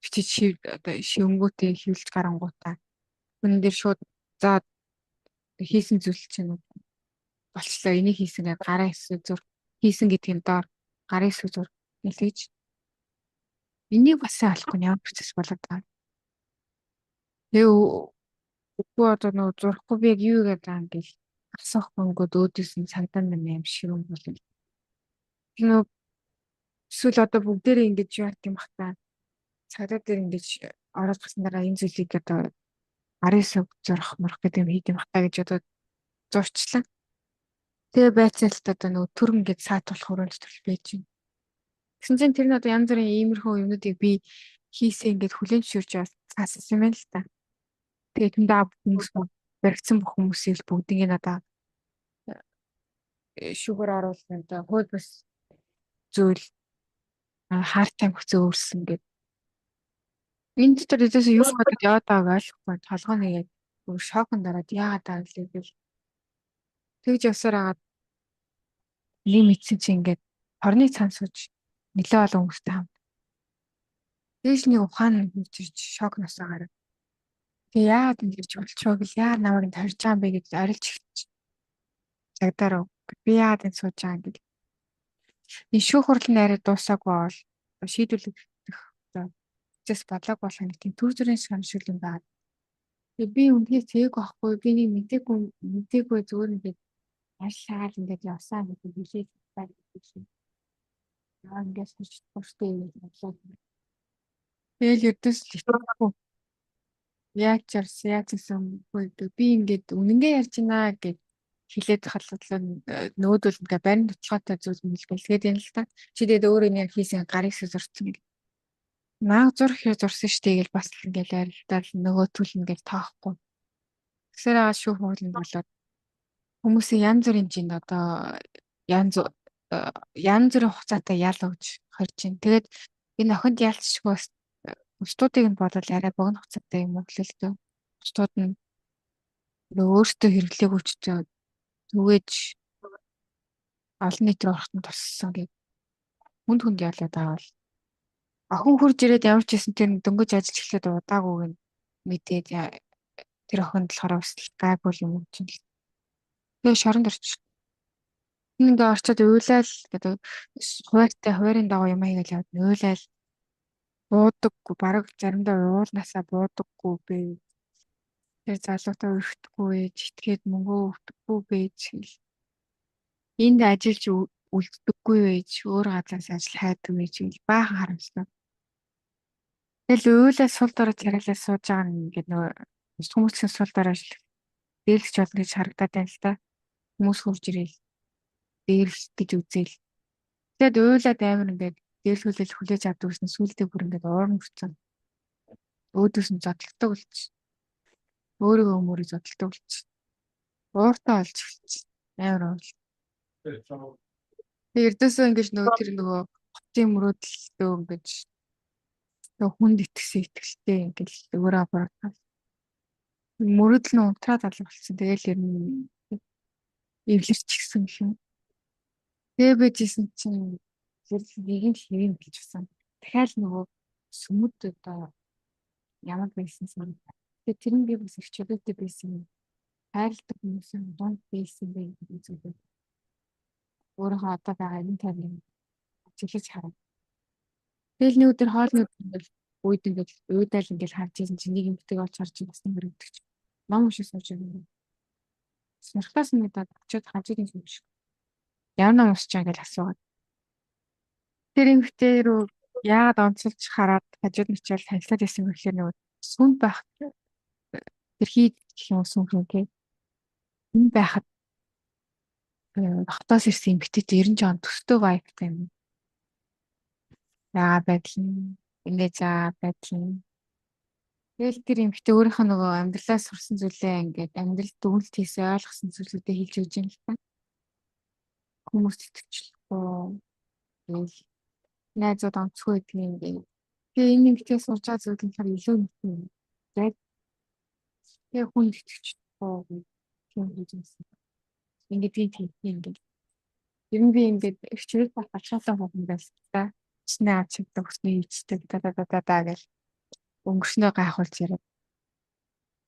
бичиж шив одоо шивэнгүүтээ хөвлөж гарангуудаа хүн дээр шууд за хийсэн зүйл чинь болчлоо энийг хийсэн гэж гараа хэсэг зур хийсэн гэдгийн доор гарын хэсэг зур нэлээж энийг бас сайн олохгүй ямар процесс болоод байгаа. Тэгээ үгүй одоо нөгөө зурхгүй би яг юу гэдэг байгаа юм гэл асуух гонгод өөдөөс нь цагдаа нар аим ширүүн болно. Нөгөө эсвэл одоо бүгдээрээ ингэж юу юм бах та. Цагдаа дээр ингэж ороод гарсан дараа энэ зүйлийг одоо гарын хэсэг зурх мурах гэдэг юм хийд юм бах та гэж одоо зурчлаа. Тэгээ байцаалт одоо нөгөө төр ингээд саатуулах өрөөнд төрөл байж байна. Тэгсэн чинь тэр нь одоо янз бүрийн иймэрхүү юмнуудыг би хийсээ ингээд хүлээн зөвшөөрч цаассан юм байна л та. Тэгээд тэнд хүмүүс баригдсан бүх хүмүүсийг л бүгднийг надаа шүүгээр оруулна одоо хууль бус зүйл Hard time хөцөө өөрсөн гэдэг. Энэ дотор ердөөсөө юу бодод яваад байгааг ойлгохгүй. Толгой нэгээд бүр шоконд ороод яагаад байгаа гэлээ гэл. Тэгж явсаар хагаад нэг мэдсэн чи ингээд хорны цан сууж нэлээ олон хүмүүстэй хамт. Дээш нэг ухаан хийж ирж шок насаа гарав. Тэгээ яагаад ингэж болчихоо гэл, яагаад намайг энд хорж байгаа юм бэ гэж орилж эхэлж. Цагдаа руу би яагаад энд сууж байгаа юм гэл. Энэ шүүх хурал нь арай дуусаагүй бол шийдвэрлэгдэх одоо процесс болоог болох нэг тийм төр зүрийн шамшиг юм байна. Тэгээ би үнэхээр тээг байхгүй, би нэг мдээгүй мдээгүй, зүгээр ингээд ажиллагаал ингээд явсан гэдэг хэлээд байна гэдэг шиг. Аа, ингээд сууж чадахгүй гэж бодлоо. Тэгэл ердөөс л итгэхгүй. Яг ч ярьсан, яг гэсэн үгүй, би ингээд үнэнгээ ярьж байна гэж хэлээд халдлаа, нөөдөл ингээ барин тулгаатай зүйл мэлгээл тэгээд юм л та. Чи тэгээд өөрөө нэг хийсэн гарыг зурцсан гэх. Нааг зурх хэр зурсан штэ гэл бас л ингээл арилдаал, нөгөө түл ингээл тоохгүй. Тэгсээр байгаа шүүх хуулинд болоод хүмүүсийн янз бүрийн хэмжээнд одоо янз бүрийн хугацаатай ял өгж хорж байна. Тэгээд энэ охинд ялцчгүй бас бусдуудыг нь бодвол арай богино хугацаатай юм өглөө л дөө. Бусдууд нь өөртөө хэрэглээгүй ч түгээж олон нийт рүү ороход нь туссан гэх. Хүнд хүнд ялаад байгаа бол охин хурж ирээд ямар ч байсан тэр дөнгөж ажиллаж эхлээд удаагүйг нь мэдээд тэр охинд болохоор бас гайгүй юм чинь л. Тэгээ шоронд орчих. Ингээ орчоод уйлал гэдэг хуваартай хуваарийн дагуу юм хийгээл яваад уйлал буудаггүй, бараг заримдаа уулнаасаа буудаггүй бэ. Тэр залуутай өрхөхгүй ээж, итгээд мөнгөө өгдөггүй байж гэл. Энд ажиллаж үлддэггүй байж, өөр газраас ажил хайдаг байж гэл баахан харамслаа. Тэгэл уйлаа сул дорой царайлаа сууж байгаа нь ингээд нөгөө хүмүүсийн сул дорой ажил дээрлэж болно гэж харагдаад байна л та. Хүмүүс хурж ирээл дээрлэх гэж үзээл. Тэгээд уйлаад амар ингээд дээрлгүүлэл хүлээж авдаг гэсэн, сүултээ бүр ингээд уурн хүрсэн. Өөдөөс нь зодтолдог болчих. Өөрийгөө өмөрөө зодтолдог болчих. Ууртай болж эхэлчих. Амар уул. Тэгээ ердөөсөө ингэж нөгөө тэр нөгөө хотын мөрөөдөлтөө ингэж нөгөө хүнд итгэсэн итгэлтэй ингээл өөрөө буруутгал. Мөрөөдөл нь унтраад алга болсон. Тэгэл ер нь эвлэрчихсэн гэх юм. Тэгээ байжсэн чинь нэг юм хэвэн гэж басан. Дахиад нөгөө сүмэд одоо ямар байсан сан. Тэгээ тэр нь би бас их чөлөөтэй байсан. Хайрладаг хүмүүсийн дунд байсан бэ гэдэг зүйлийг өөрийнхөө одоо байгаа энэ тайвныг ажиглаж харав. Тэгэл нэг өдөр хоолны ингээл үед ингээл уйдаал ингээл харж исэн чинь нэг эмэгтэйг олж харж бас нэг мөрөгдөж. Ном уншиж сууж байгаа юм. Сонирхлоос нь надад очиод хажуугийн юм шиг. Ямар ном уншиж байгаа гэж асуугаад. Тэр эмэгтэй рүү яагаад онцолж хараад хажууд нь очиод танилцаад байсан бэ гэхээр нөгөө сүмд байх тэр хийд гэх юм уу, сүм гэх. Энэ байхад хотоос ирсэн эмэгтэйтэй ер нь жоон төстэй vibe тай юм. Яа байдал нь ингээд за байдал нь. Тэгэл тэр эмэгтэй өөрийнх нь нөгөө амьдралаас сурсан зүйлээ ингээд амьдрал дүгнэлт хийсэн, ойлгосон зүйлүүдээ хэлж өгч юм л та. Хүмүүст итгэжлэхгүй. Тэгэл найзууд онцгой гэдэг юм ингээд. Тэгээ энэ эмэгтэй сурч байгаа зүйл нь болохоор илүү нэг юм. Тэгээ хүнд итгэжлэхгүй юм хийж байсан. Ингээд би тийм ингээд. Ер нь би ингээд хичээл байх ачаалал хүн байсан та. Чинээ авч чаддаг, хүснээ хийждэг, да да да да да гэл өнгөрснөө гайхуулж яриад.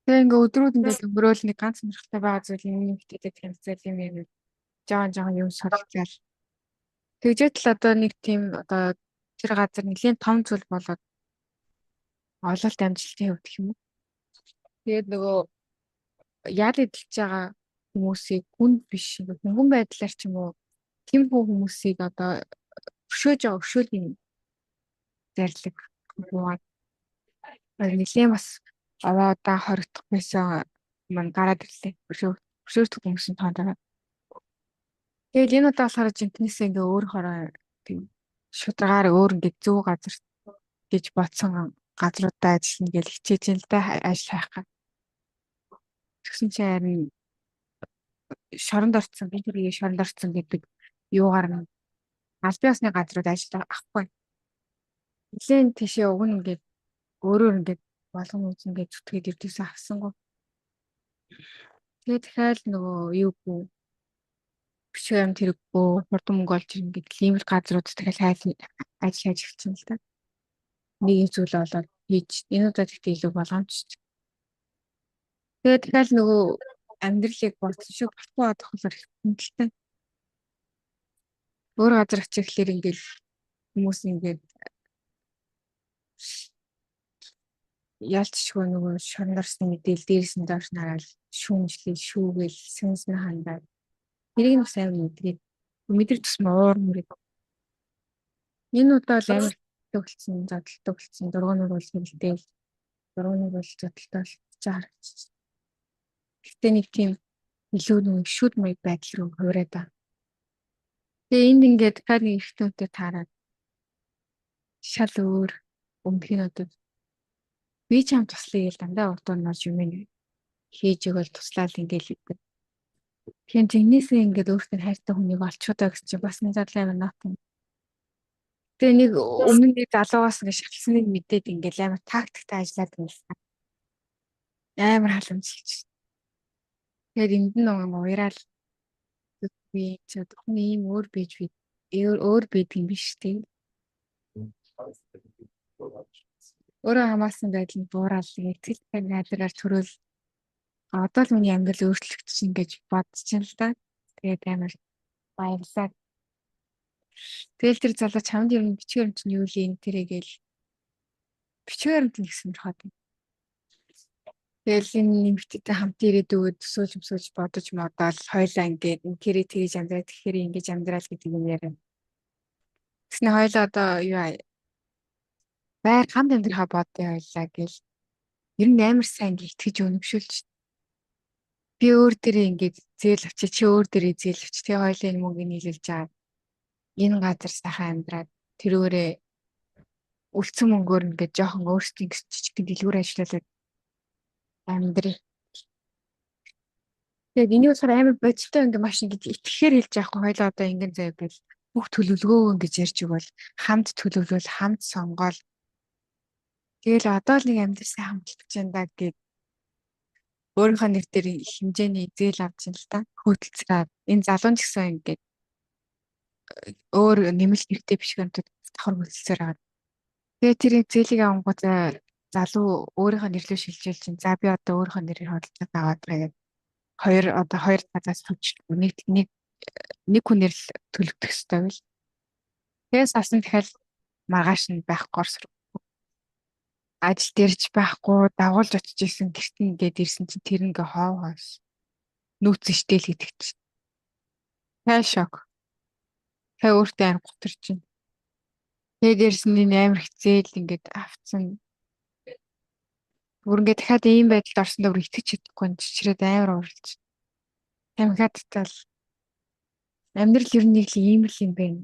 Тэгээ ингээ өдрүүд ингээд өнгөрөөл нэг ганц сонирхолтой байгаа зүйл юм нэгтэйтэй танилцал юм юм жоон жоон юм суралцаал. Тэгжээд л одоо нэг тийм одоо тэр газар нэлийн том зүйл болоод ололт амжилтын хувьд гэх юм уу. Тэгээд нөгөө ял эдэлж байгаа хүмүүсийг хүнд биш хөнгөн байдлаар ч юм уу тийм хүмүүсийг одоо өшөөж байгаа өшөөлийн зарлиг буугаад нэлийн бас овоо удаа хоригдох байсан маань гараад ирлээ. Өшөөртөх хүмүүсийн тоонд байгаа. Тэгэл энэ удаа болохоор жинкнээсээ ингээ өөр хороо тийм шударгаар өөр ингээ зөв газар гэж бодсон газруудаа ажиллана гэж хичээж юм л да, ажил хайх гад. Тэгсэн чинь харин шоронд орцсон, би тэрийг шоронд орцсон гэдэг юугаар нь аль биесны газрууд ажил авахгүй. Нилээн тийшээ уг нь ингээд өөрөөр ингээд болгон үз ингээд зүтгээд ирдээсээ авсангүй. Тэгээ дахиад нөгөө юугүй бичиг баримт хэрэггүй хурдан мөнгө олж ирнэ гэдэг ийм л газрууд дахиад ажил ажил хийж эхэлсэн л та. Нэг юм зүйл олоод хийж энэ удаа тэгтээ илүү болгоомжтой. Тэгээ дахиад нөгөө амьдралыг бодсон шиг болохгүй болохоор их хүндэлтэй. Өөр газар очих гэхлээр ингээд хүмүүс ингээд ялцчгүй нөгөө шорнорсны мэдээл дээрс нь доош нь хараад шүүмжлэл, шүүгээл, сүнс нь хандаад тэрийг нь бас амар мэдрээд мэдрэх тусмаа уур мөрөд. Энэ удаа л амар төгөлцөн, зодтолтой болцсон, дургуунууд бол хэрэглээл, дургуунууд бол зодтолтой болчих харагдчих. Гэтэ нэг тийм илүү нэг шүд маяг байдал руу хувираад байгаа. Тэгээ энд ингээд дахиад нэг эрэгтэй хүнтэй таарад шал өөр өмнөх нь одоо би чам туслая гэж дандаа урдуур нь орж юм хийж өгөөл туслаал ингээл идэг. Тэгэхээр жинхнээсээ ингээд өөртөө хайртай хүнийг олчихоо гэсэн чинь бас нэг задлаа амар нот юм. Тэгээ нэг өмнө нэг залуугаас ингээд шалсныг мэдээд ингээд амар тактиктай ажиллаад байсан. Амар халамжилж. Тэгээд энд нь уяраал би ч хүн ийм өөр байж би өөр байдаг юм биш үү? Өөрөө хамаасан байдал нь буурал эцэг найдраар төрөөл одоо л миний амьдрал өөрчлөгдөж гэж бодож л да. Тэгээд амар баярлалаа. Тэгэл тэр залуу чамд ер нь бичгээр юм чинь юу л юм тэрэ гээл бичгээр юм чинь гэсэн сонирхоод. Тэгэл энэ нэмэгтэйтэй хамт ирээд өгөөд төсөөлж өмсөөлж бодож модоол хоёлаа ингээд инкэрээ тэгэж амьдраа тэгэхээр ингэж амьдрал гэдэг юм яриа. Тэгснэ хоёлаа одоо юу байр хамт амьдрахаа бодъё хоёлаа гэл ер нь амар сайн итгэж өнөмшүүлж би өөр дээрээ ингээд зээл авчи чи өөр дээрээ зээл авчи тэгээ хоёлаа энэ мөнгө нийлүүлж аваад энэ газар сайхан амьдраад тэрөөрээ үлдсэн мөнгөөр ингээд жоохон өөрсдийн гэсэн жижигхэн дэлгүүр ажиллуулад амьдрий. Тэгээд энийг болохоор амар бодиттой ингээд маш ингээд итгэхээр хэлж яахгүй хоёлаа одоо ингэн заяа гэл бүх төлөвлөгөөгөө ингэж ярьж өгөөл хамт төлөвлөл хамт сонгоол тэгэл одоо л нэг амьдрал сайхан болчих юм да гэд өөрийнхөө нэр дээр их хэмжээний зээл авч ин л та хөдөлцраад энэ залуу ч гэсэн ингээд өөр нэмэлт нэртэй биш гэнтүүд давхар хөдөлцөөр аваад тэгээ тэр зээлийг авангуудаа залуу өөрийнхөө нэрлөө шилжээл чинь за би одоо өөрийнхөө нэрээр худалдаж аваад байгаа гэдэг хоёр одоо хоёр талаас төвч нэг нэг нэг хүнээр л төлөвдөх ёстой байл. Тэгээс асан дахиад маргааш нь байхгүй ажил дээрч байхгүй дагуулж очиж исэн гэрт ингээд ирсэн чинь тэр ингээ хов хойш нүүц штэ л гэдэг чинь. Тай шок. Та өөртөө амар гутар чинь. Тэгээ дээрс нь энэ амар хизээл ингээд автсан. Бүр ингээд дахиад ийм байдалд орсондоо бүр итгэж чадахгүй чичрээд амар ууралж. Тамхиад татал амьдрал ер нь нэг л ийм л юм байна.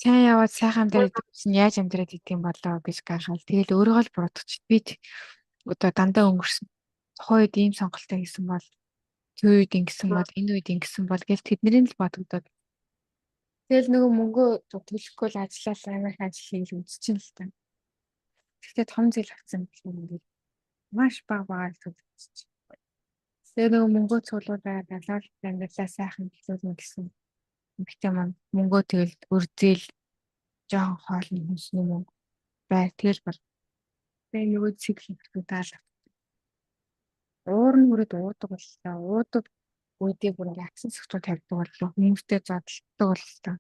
Сайн яваад сайхан амьдраад чинь яаж амьдраад идэх юм болоо гэж гайхал. Тэгэл өөрийгөө л буруутгач. Би одоо дандаа өнгөрсөн. Тухайн үед ийм сонголтоо хийсэн бол тэр үед ингэсэн бол энэ үед ингэсэн бол гэж тэдний л бодогдоод. Тэгэл нөгөө мөнгөө төлөхгүй л ажиллаад амар их ажил хийх үзчихээн л та. Гэхдээ том зээл авсан гэх юм ингээд маш бага багаар төлөвлөж. Тэгээ нөгөө мөнгөө цуглуулаад далаад амьдралаа сайхан эхлүүлнэ гэсэн. Эмэгтэй маань мөнгөө тэгэл өр зээл жоохон хоолны хүнсний мөнгө бай тэгэл бол. Тэгээ нөгөө цикл даал. Уур нь хүрээд уудаг боллоо. Уудаг үедээ бүр ингээ аксан сөхтөө тавьдаг боллоо. Хүмүүстэй зодтолдог боллоо.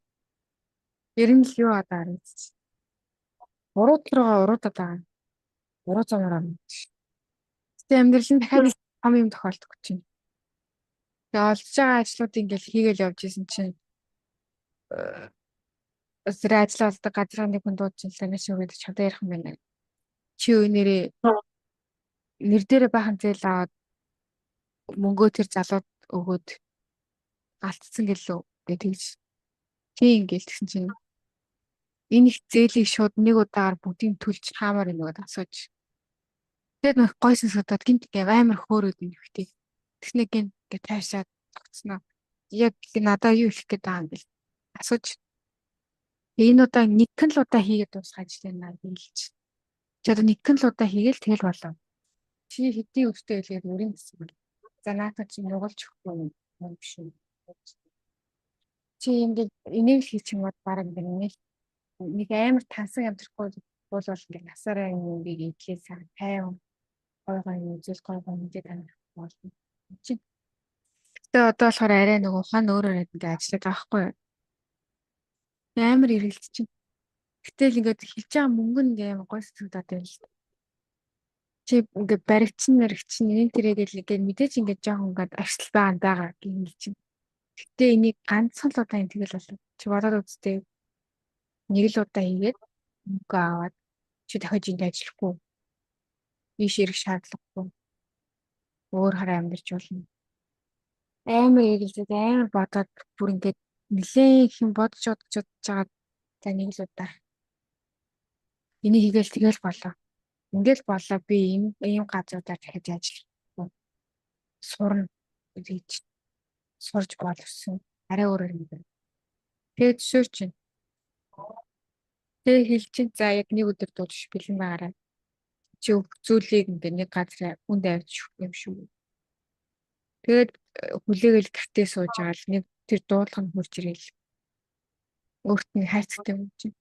Ер нь л юу одоо харагдчих. Урууд руугаа уруудаад байгаа. Уруу замаар орно. Гэтэ амьдрал нь дахиад нэг том юм тохиолдох чинь. Тэгээ олдож байгаа ажлууд ингээл хийгээл явж исэн чинь зэрэг ажил олдог газрын нэг хүн дуудчихлаа л нэг өгөөд чамтай ярих юм байна. Чи өнөрөө нэр дээрээ бахан зээл аваад мөнгөө тэр залууд өгөөд алтцсан гэлөө гэж тэгж тийм ингээл тэгсэн чинь энэ их зээлийг шууд нэг удаагаар бүгдийг төлж хаамаар байна гэдээ асууж. Тэгээд нэг гойсон содод гинт гэ амар хөөрөөд юм ихтэй. Тэгснэ гин гэ тайшаад тогтсноо. Яг надаа юу хэлэх гээд байгаа юм бэл асууж. Тэгээ энэ удаа нэгэн л удаа хийгээд дуусгах ажил байна хэлж. Чи одоо нэгэн л удаа хийгээл тэгэл болов. Чи хэдий өвчтэй хэлгээд өрийн гэсэн. За наатаа чи нугалж өгөхгүй юм биш үү? Чи ингээд энийг л хийчихэнгүүт бараг ингээд нэг амар тансаг амьдрахгүй бол ингээд насаараа ингээд идлээ сайн тайван гой гой үзэл гой гой мэдээ таних болно. Чи гэтээ одоо болохоор арай нэг ухаан өөрөөр ингээд ажиллаад байгаа байхгүй юу? Амар эргэлт чинь. Гэтэл ингээд хэлж байгаа мөнгө нь ингээд амар гой сэтгэлдээд байна л. Чи ингээд баригдсан мэрэгчин энэ тэрээгээл ингээд мэдээж ингээд жоохон ингээд ашиг байгаа байгаа гэх чинь. Гэтэ энийг ганцхан л удаа юм тэгэл болов. Чи бодоод үзтээ. Нэг л удаа хийгээд мөнгө аваад чи дахиад энд ажиллахгүй. Ийш ирэх шаардлагагүй. Өөр хараа амьдарч болно. Амар эргэлзээд амар бодоод бүр ингээд нэлээд их юм бодож бодож бодож байгаа. За нэг л удаа. Энийг хийгээл тэгэл болоо. Ингээл болоо би ийм ийм газруудаар дахиад ажиллахгүй. Сурна гэж сурж боловсон. Арай өөрөөр юм байна. Тэгээд жишээ чинь. Тэгээ хэл чинь за яг нэг өдөр дууж бэлэн байгаарай. Чи зүйлийг ингээ нэг газар хүнд авч өгөх юм шүү. Тэгээд хүлээгээл гэртээ сууж байгаа л нэг тэр дуудлага нь хурж ирээл. Өөрт нь хайрцагтай юм чинь.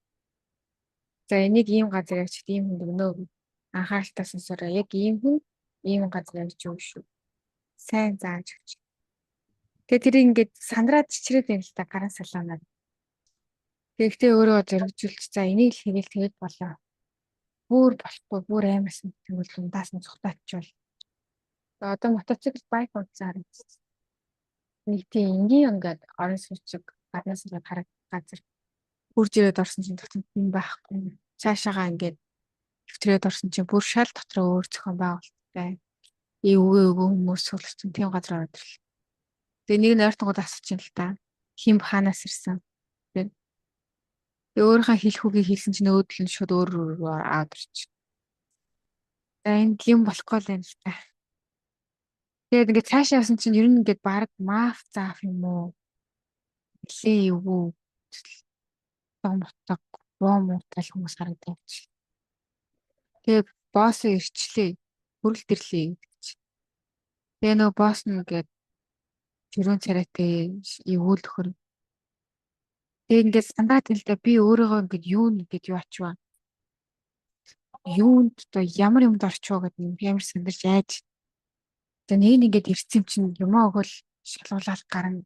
За энийг ийм газар явчих, ийм хүнд өгнө. Анхааралтай сонсороо. Яг ийм хүн ийм газар явж өгнө шүү. Сайн зааж өгч. Тэгээ тэр ингээд сандраад чичрээд байна л та гарan салаанаар. Тэгэхдээ өөрөө зоригжуулж за энийг л хийгээл тэгээд болоо. Бүр болохгүй бүр амарсан тэгвэл дундаас нь цухтаачвал. Одоо мотоцикл байк унтсан харагдчихсан. Нэг тийм энгийн ингээд орон сууцыг гаднаас ингээд хараг газар хурж ирээд орсон чинь дотор юм байхгүй. Цаашаага ингээд нэвтрээд орсон чинь бүр шал дотроо өөр зохион байгуулалттай. Эвгүй эвгүй хүмүүс суулгацсан тийм газар ороод ирлээ. Тэгээ нэг нь ойртонгууд асууж юм л та. Хим хаанаас ирсэн? Тэгээ өөрийнхөө хэлэх үгийг хэлсэн чинь өөдөл нь шууд өөр өөр аваад ирчих. За энэ юм болохгүй л юм л та. Тэгээд ингээд цаашаа явсан чинь ер нь ингээд баг маф заах юм уу? Нилээ эвгүй. Том утга, боо муутай хүмүүс харагдав. Тэгээ босс ирчлээ. Хүрэлт ирлээ гэдэг чинь. Тэгээ нөгөө босс нь ингээд чөрөөн царайтай эвгүй л нөхөр. Тэгээ ингээд сандаад л да би өөрийгөө ингээд юу нэгэд юу ачваа. Юунд одоо ямар юмд орчвоо гэдэг юм ямар сандарч айж. За нэг нь ингээд ирсэн чинь юмаа өгөөл шалгуулаад гарна.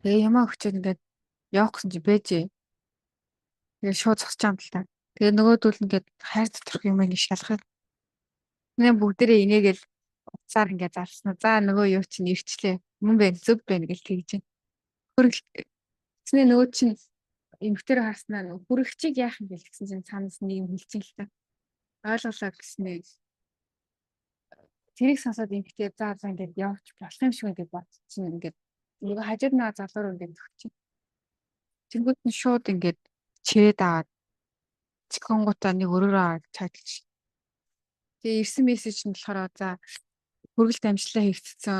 Тэгээ юмаа өгчөөд ингээд явах гэсэн чи бэжээ. Тэгээ шууд зогсож байгаа юм л та. Тэгээ нөгөөдөл ингээд хайр доторх юм ингээд шалгах. Нэ бүгдээрээ инээгээл уцаар ингээд залснаа. За нөгөө юу чинь ирчлээ. Мөн байна, зөв байна гэж тэгж байна. Хөргөлтсний нөгөө чинь эмгтэр харснаа хүрэгчийг яах юм бэ гэсэн чинь цаанаас нэг юм хэлчихэн л та. Ойлголоо гэснээ. Тэрийг сонсоод эмгтээ за за ингээд явж болох юм шиг ингээд бодчихно ингээд нөгөө хажууд нэг залуу руу ингээд төгчих. Тэнгүүд нь шууд ингээд чирээд аваад цэхэнгуудаа нэг өрөөрөө аваад цаатлж. Тэгээ ирсэн мессеж нь болохоор за хүргэлт амжилтлаа хийгдсэн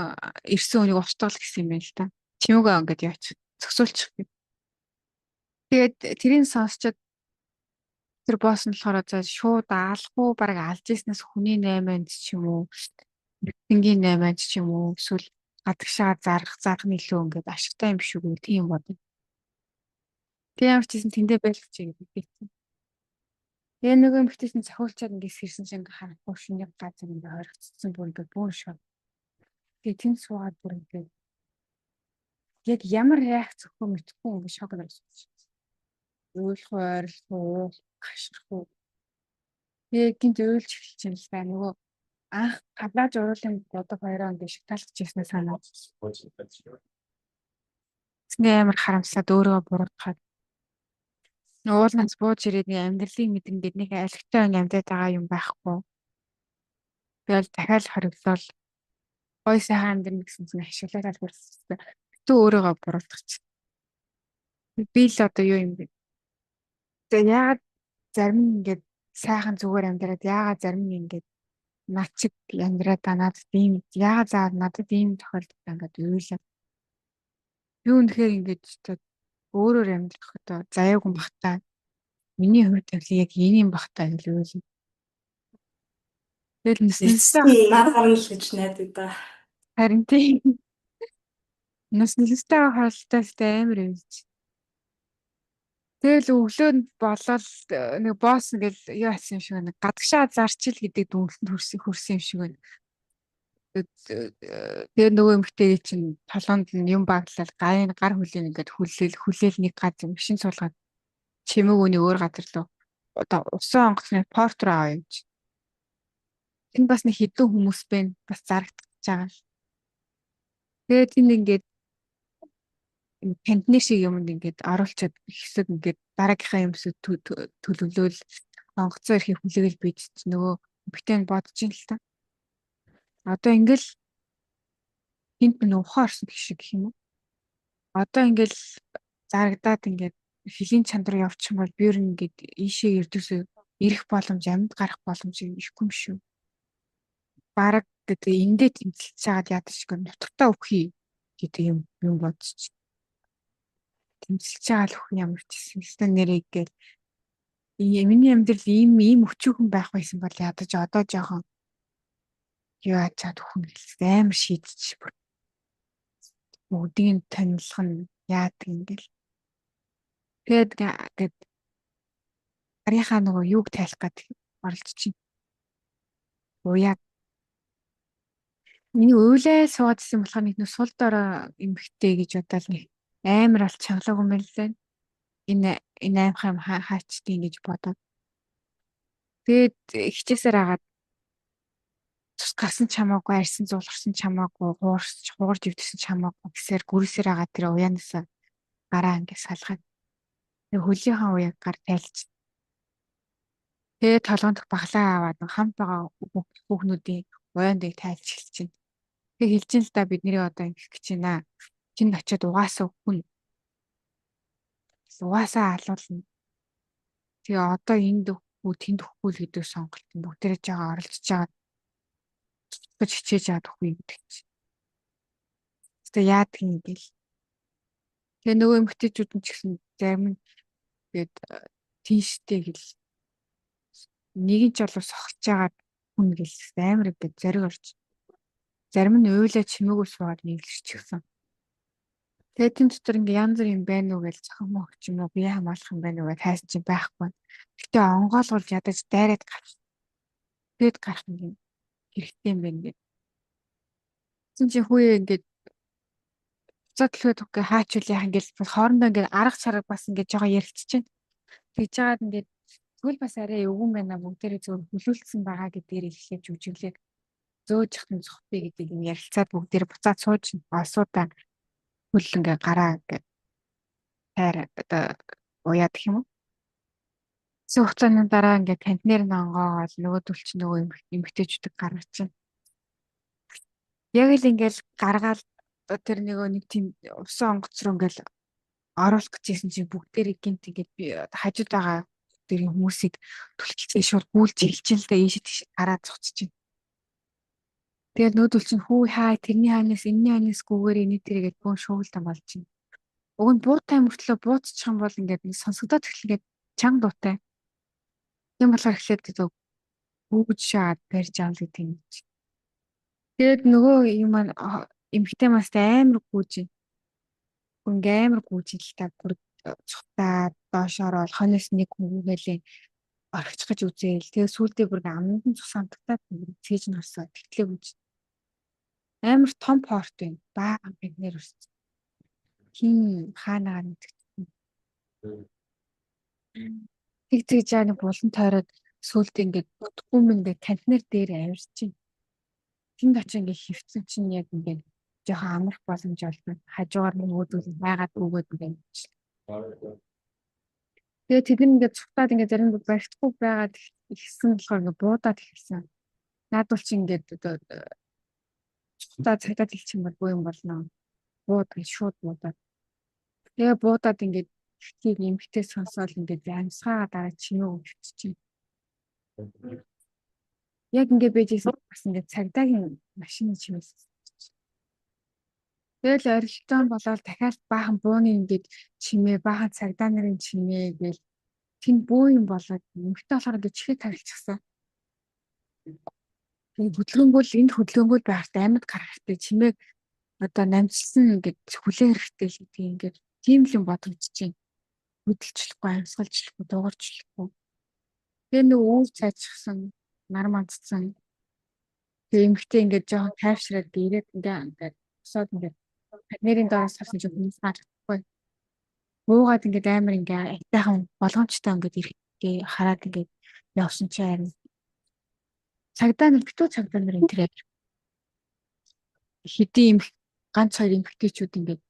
ирсэн үнийг устгал гэсэн юм байна л та. Чимээгүй ингээд яач зөксүүлчих. Тэгээд тэрийг сонсчод тэр босс нь болохоор за шууд аалахгүй бараг алж ирснээс хүний 8-нд ч юм уу, Мэтэнгийн 8-нд ч юм уу эсвэл гадагшаа зарах зарах нь илүү ингээд ашигтай юм биш үү гэх тийм бодно. Тэгээ ямар ч гэсэн тэндээ байлгач гэдэг хэлсэн. Тэгээ нөгөө эмэгтэй чинь цохиулчаад ингээд сэрсэн чинь ингээд харахгүй шинэ газар ингээд хоригдсон бүр ингээд бүүн шок. Тэгээ тэнд суугаад бүр ингээд яг ямар реакц өгөхөө мэдэхгүй ингээд шок орсон. Уйлах уу, ойрлох уу, хашгирах уу. Тэгээ гинт уйлж эхэлж юм л да. Нөгөө анх гадааж уруулын бодог хоёроо ингээд шатаалгаж ирснээ санаад. Тэсний амар харамслаад өөрөө буруутгаад уулнаас бууж ирээд нэг амьдралын мэд ингээд нэг алигтай амьдаад байгаа юм байхгүй. Тэгэл дахиад хориглол гой сайхан амьдрна гэсэн чинь ашиглаад албарсан. Битүү өөрийгөө буруутгах. Би л одоо юу юм бэ? Тэгээ яагаад зарим нь ингээд сайхан зүгээр амьдраад яагаад зарим нь ингээд над чиг амьдраад та надад ийм яагаад заа надад ийм тохиолдол ингээд уйлаа. Би үнэхээр ингээд одоо Өөрөөр амьдрах одоо заяагүй бах та. Миний хувьд бол яг энэ юм бах та гэж үйл. Тэгэл нүснэлстэй Нар гарна л гэж найдаа да. Харин тийм. Нүснэлстэй харалттай амар юм. Тэгэл өглөө нь болоод нэг босс ингээл юу асан юм шиг байна. Гадагшаа зарчил гэдэг дүнэлтэнд хүрсэн юм шиг байна. Тэгээ нөгөө эмэгтэйг чинь толгоонд нь юм баглал гарын гар хүлийн ингээд хүлээл нэг газар машин суулгаад чимээг үний өөр газар руу одоо усан онгоцны порт руу аваа юм чи. Тэнд бас нэг хэдэн хүмүүс байна. Бас зарагдчихж байгаа. Тэгээд тэнд ингээд контейнер шиг юмд ингээд оруулчаад хэсэг ингээд дараагийнхаа юмсыг төлөвлөөл онгоцоо ирэхийг хүлээгээл би нөгөө эмэгтэй нь бодож ин л та. Одоо ингээл тэнд минь ухаан орсон гэх шиг гэх юм уу? Одоо ингээл зарагдаад ингээд хөлийн чанар явчих юм бол би ер нь ингээд ийшээ ердөөсөө ирэх боломж, амьд гарах боломж ихгүй юм шүү. Бараг гэдэг эндээ тэмцэлж чагаад яадаг шиг нутагтаа өгхий гэдэг юм бодчих. Тэмцэлж байгаа л өхөн ямар ч гэсэн өстой нэрээ гээл миний амьдрал ийм ийм өчүүхэн байх байсан бол ядаж одоо жоохон юу ачаад өхөн гэлээ амар шийдчих бүр бүгдийг танилцах нь яадаг ингээл. Тэгээд гээд гарынхаа нөгөө юуг тайлах гээд оролцож чинь. Уяа. Миний уйлаа суугаад исэн болохоор нэг сул дорой эмхтэй гэж бодоол нэг амар бол чангалаагүй юм байна лээ. Энэ аймхай юм хаачдیں гэж бодоод. Тэгээд хичээсээр агаад цус гарсан ч хамаагүй, арьсан зулгарсан ч хамаагүй, хугарч өвдсөн ч хамаагүй гэсээр гүрээсээр агаад тэр уяанасаа гараа ингэ салгаад тэг хөлийнхаа уяаг гар тайлж. Тэгээд толгойн дөх баглаа аваад хамт байгаа хүүхнүүдийн уяандыг тайлж эхэлж байна. Тэг хэлж ин л да бид нэрээ одоо ингэх гэж байна. Чинд очиод угаасаа хүн. Угаасаа алуулна. Тэгээ одоо энд өгөхгүй тэнд өгөхгүй л гэдэг сонголт нь бүгдээрээ жоо оролцож байгаа гэж хичээж авах үгүй гэдэг чинь. Тэгээ яадаг юм гээл. Тэгээ нөгөө эмэгтэйчүүд нь ч гэсэн зарим нь тэгээд тийштэй гэл нэг нь ч болов сохолж байгаа хүн гэл амар ингээд зориг орж. Зарим нь уйлаа чимээгүй суугаад нэглэрчихсэн. Тэгээд тэн дотор ингээ янз бүр юм байна уу гэж цохон мөх ч юм уу бие хамгаалах юм байна уу гэж хайсан чинь байхгүй. Гэтэ онгойлгуулж ядаж дайраад гарч. Тэгэд гарах юм хэрэгтэй юм байна гэд. Тэгсэн чинь хүүе ингээд буцаад төлөхөд үгүй хаачвал яах ингээл хоорондоо ингээд арга чарга бас ингээд жоохон ярилцж байна. Тэгж жагаад ингээд тэгвэл бас арай эвгүй байна бүгдээрээ зөв хүлүүлсэн байгаа гэдгээр эхлээд жүжиглээд зөөж хатан цохтой гэдэг юм ярилцаад бүгдээрээ буцаад сууж олсуудаа хөл ингээ гараа ингээд хайр одоо уяад гэх юм уу. Хэсэг хугацааны дараа ингээд контейнер нь онгоогоол нөгөөдөл чинь нөгөө эмэгтэйчүүдийг гаргаж чинь. Яг л ингээл гаргаал тэр нөгөө нэг тийм усан онгоц руу ингээл оруулах гэжсэн чинь бүгдээрээ гинт ингээд би хажууд байгаа тэр хүмүүсийг түлхэлцээ шууд гүйлж эхэлж л да ийшээ тийш гараад зогсож чинь. Тэгээд нүүдэл чинь хүү хаа тэрний ханаас энэний ханаас гүгээр эний тэргээд бөөн шуугилдан болж чинь. Уг нь буутай мөртлөө бууцчих юм бол ингээд сонсогдоод эхлэгээд чанга дуутай. Тийм болохоор эхлээд одоо гүүж шаад барьж аав гэдэг юм чи. Тэгээд нөгөө юм маань эмэгтэй мастай амар гүүж. Ингээ амар гүүж л та бүр цухтаа доош ороод хоноос нэг хүүгэлээ орхичих гэж үзээл. Тэгээ сүүлдээ бүр аманд нь цус амтагтаад цээж нь орсоо тэгтлээ гүүж. Амар том порт байна. Бага контейнер өрссөн. Хин хаанагаа нэгтгэсэн. Тэг тэгж яа нэг булан тойроод сүүлдээ ингээд бүтггүй юм ингээд контейнер дээр авирч чинь. Тэнд очиж ингээд хөвцөн чинь яг ингээд жоохон амрах боломж олно. Хажуугаар нөгөөдөл байгаад өгөөд ингээд. Тэгээ тэд нар ингээд цухтаад ингээд зарим нэг баригдахгүй байгаад ихсэн болохоор ингээд буудаад эхэлсэн. Наадвал чи ингээд одоо цухтаа цагдаад хэлчих юм бол буу юм болно. Бууд гэж шууд буудаад. Тэгээ буудаад ингээд ихтийг эмхтэй сонсоол ингээд амьсгаа дараа чимээ өвччих чинь. Яг ингээд байжсэн бас ингээд цагдаагийн машины чимээс. Тэгэл орилтон болоод дахиад баахан бууны ингээд чимээ, баахан цагдаа нарын чимээ гээл тэнд буу юм болоод эмэгтэй болохоор ингээд чихээ тарилчихсан. Тэгээ хөдөлгөөнгөл энд хөдөлгөөнгөл байхад амьд гарах хэрэгтэй чимээг одоо намжилсан ингээд хүлээх хэрэгтэй л гэдгийг ингээд тийм л юм бодогдож байна. Хөдөлчлөхгүй, амьсгалчлахгүй, дуугарчлахгүй. Тэгээ нэг үүр цайчихсан, нар мандцсан. Тэгээ эмэгтэй ингээд жоохон тайвшраад ирээд ингээд босоод ингээд нэрийн доороос харсан чинь хүмүүс харахгүй. Буугаад ингээд амар ингээ айтайхан болгоомжтой ингээд ирэхгээ хараад ингээд явсан чи харин цагдаа нар битүү цагдаа нар энэ тэр хэдийн юм ганц хоёр эмэгтэйчүүд ингээд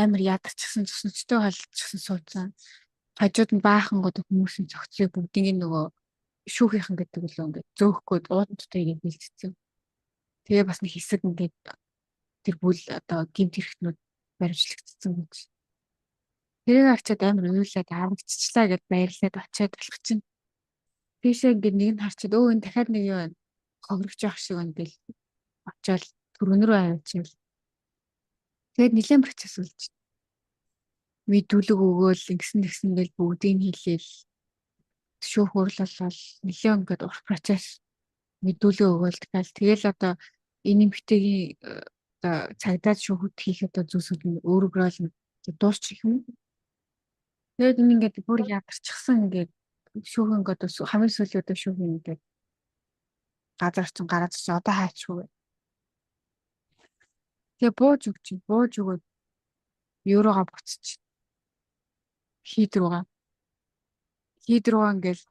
амар ядарчихсан цөснөчтэй халдчихсан суудсан. Хажууд нь баахан гот хүмүүсийн цогцлыг бүгдийг нөгөө шүүхийнхэн гэдэг лөө ингээд зөөх гээд уудан дотор ингээд бэлдсэн. Тэгээ бас нэг хэсэг ингээд тэр бүл одоо гэмт хэрэгтнүүд баримтлагдсан гэж. Тэрийг харчаад амар уйлаад аврагдчихлаа гэд баярлаад очиад болох чинь. Тийшээ ингээд нэг нь харчаад өө энэ дахиад нэг юм хогрогч явах шиг байна гэл очиад түргэн рүү авчиад. Тэгээд нэлээд процесс болж. Мэдүүлэг өгөөл ингэсэн тэгсэн гэл бүгдийг хэлээл шүүх хурлал нэлээд ингээд урт процесс мэдүүлэг өгөөл тэгэл тэгэл одоо энэ эмэгтэйгийн одоо цагдаад шүүхэд хийх одоо зүйлсүүд нь өөрөөрөө л дуусчих юм. Тэгээд энэ ингээд бүр ядарчихсан ингээд шүүхэн ингээд хамгийн сүүлийн одоо шүүхэн ингээд газар чинь гараад чи одоо хайчгүй. Тэгээ бууж өгч бууж өгөөд еврогоо буцчих. Хийд рүүгээ. Хийд рүүгээ ингээд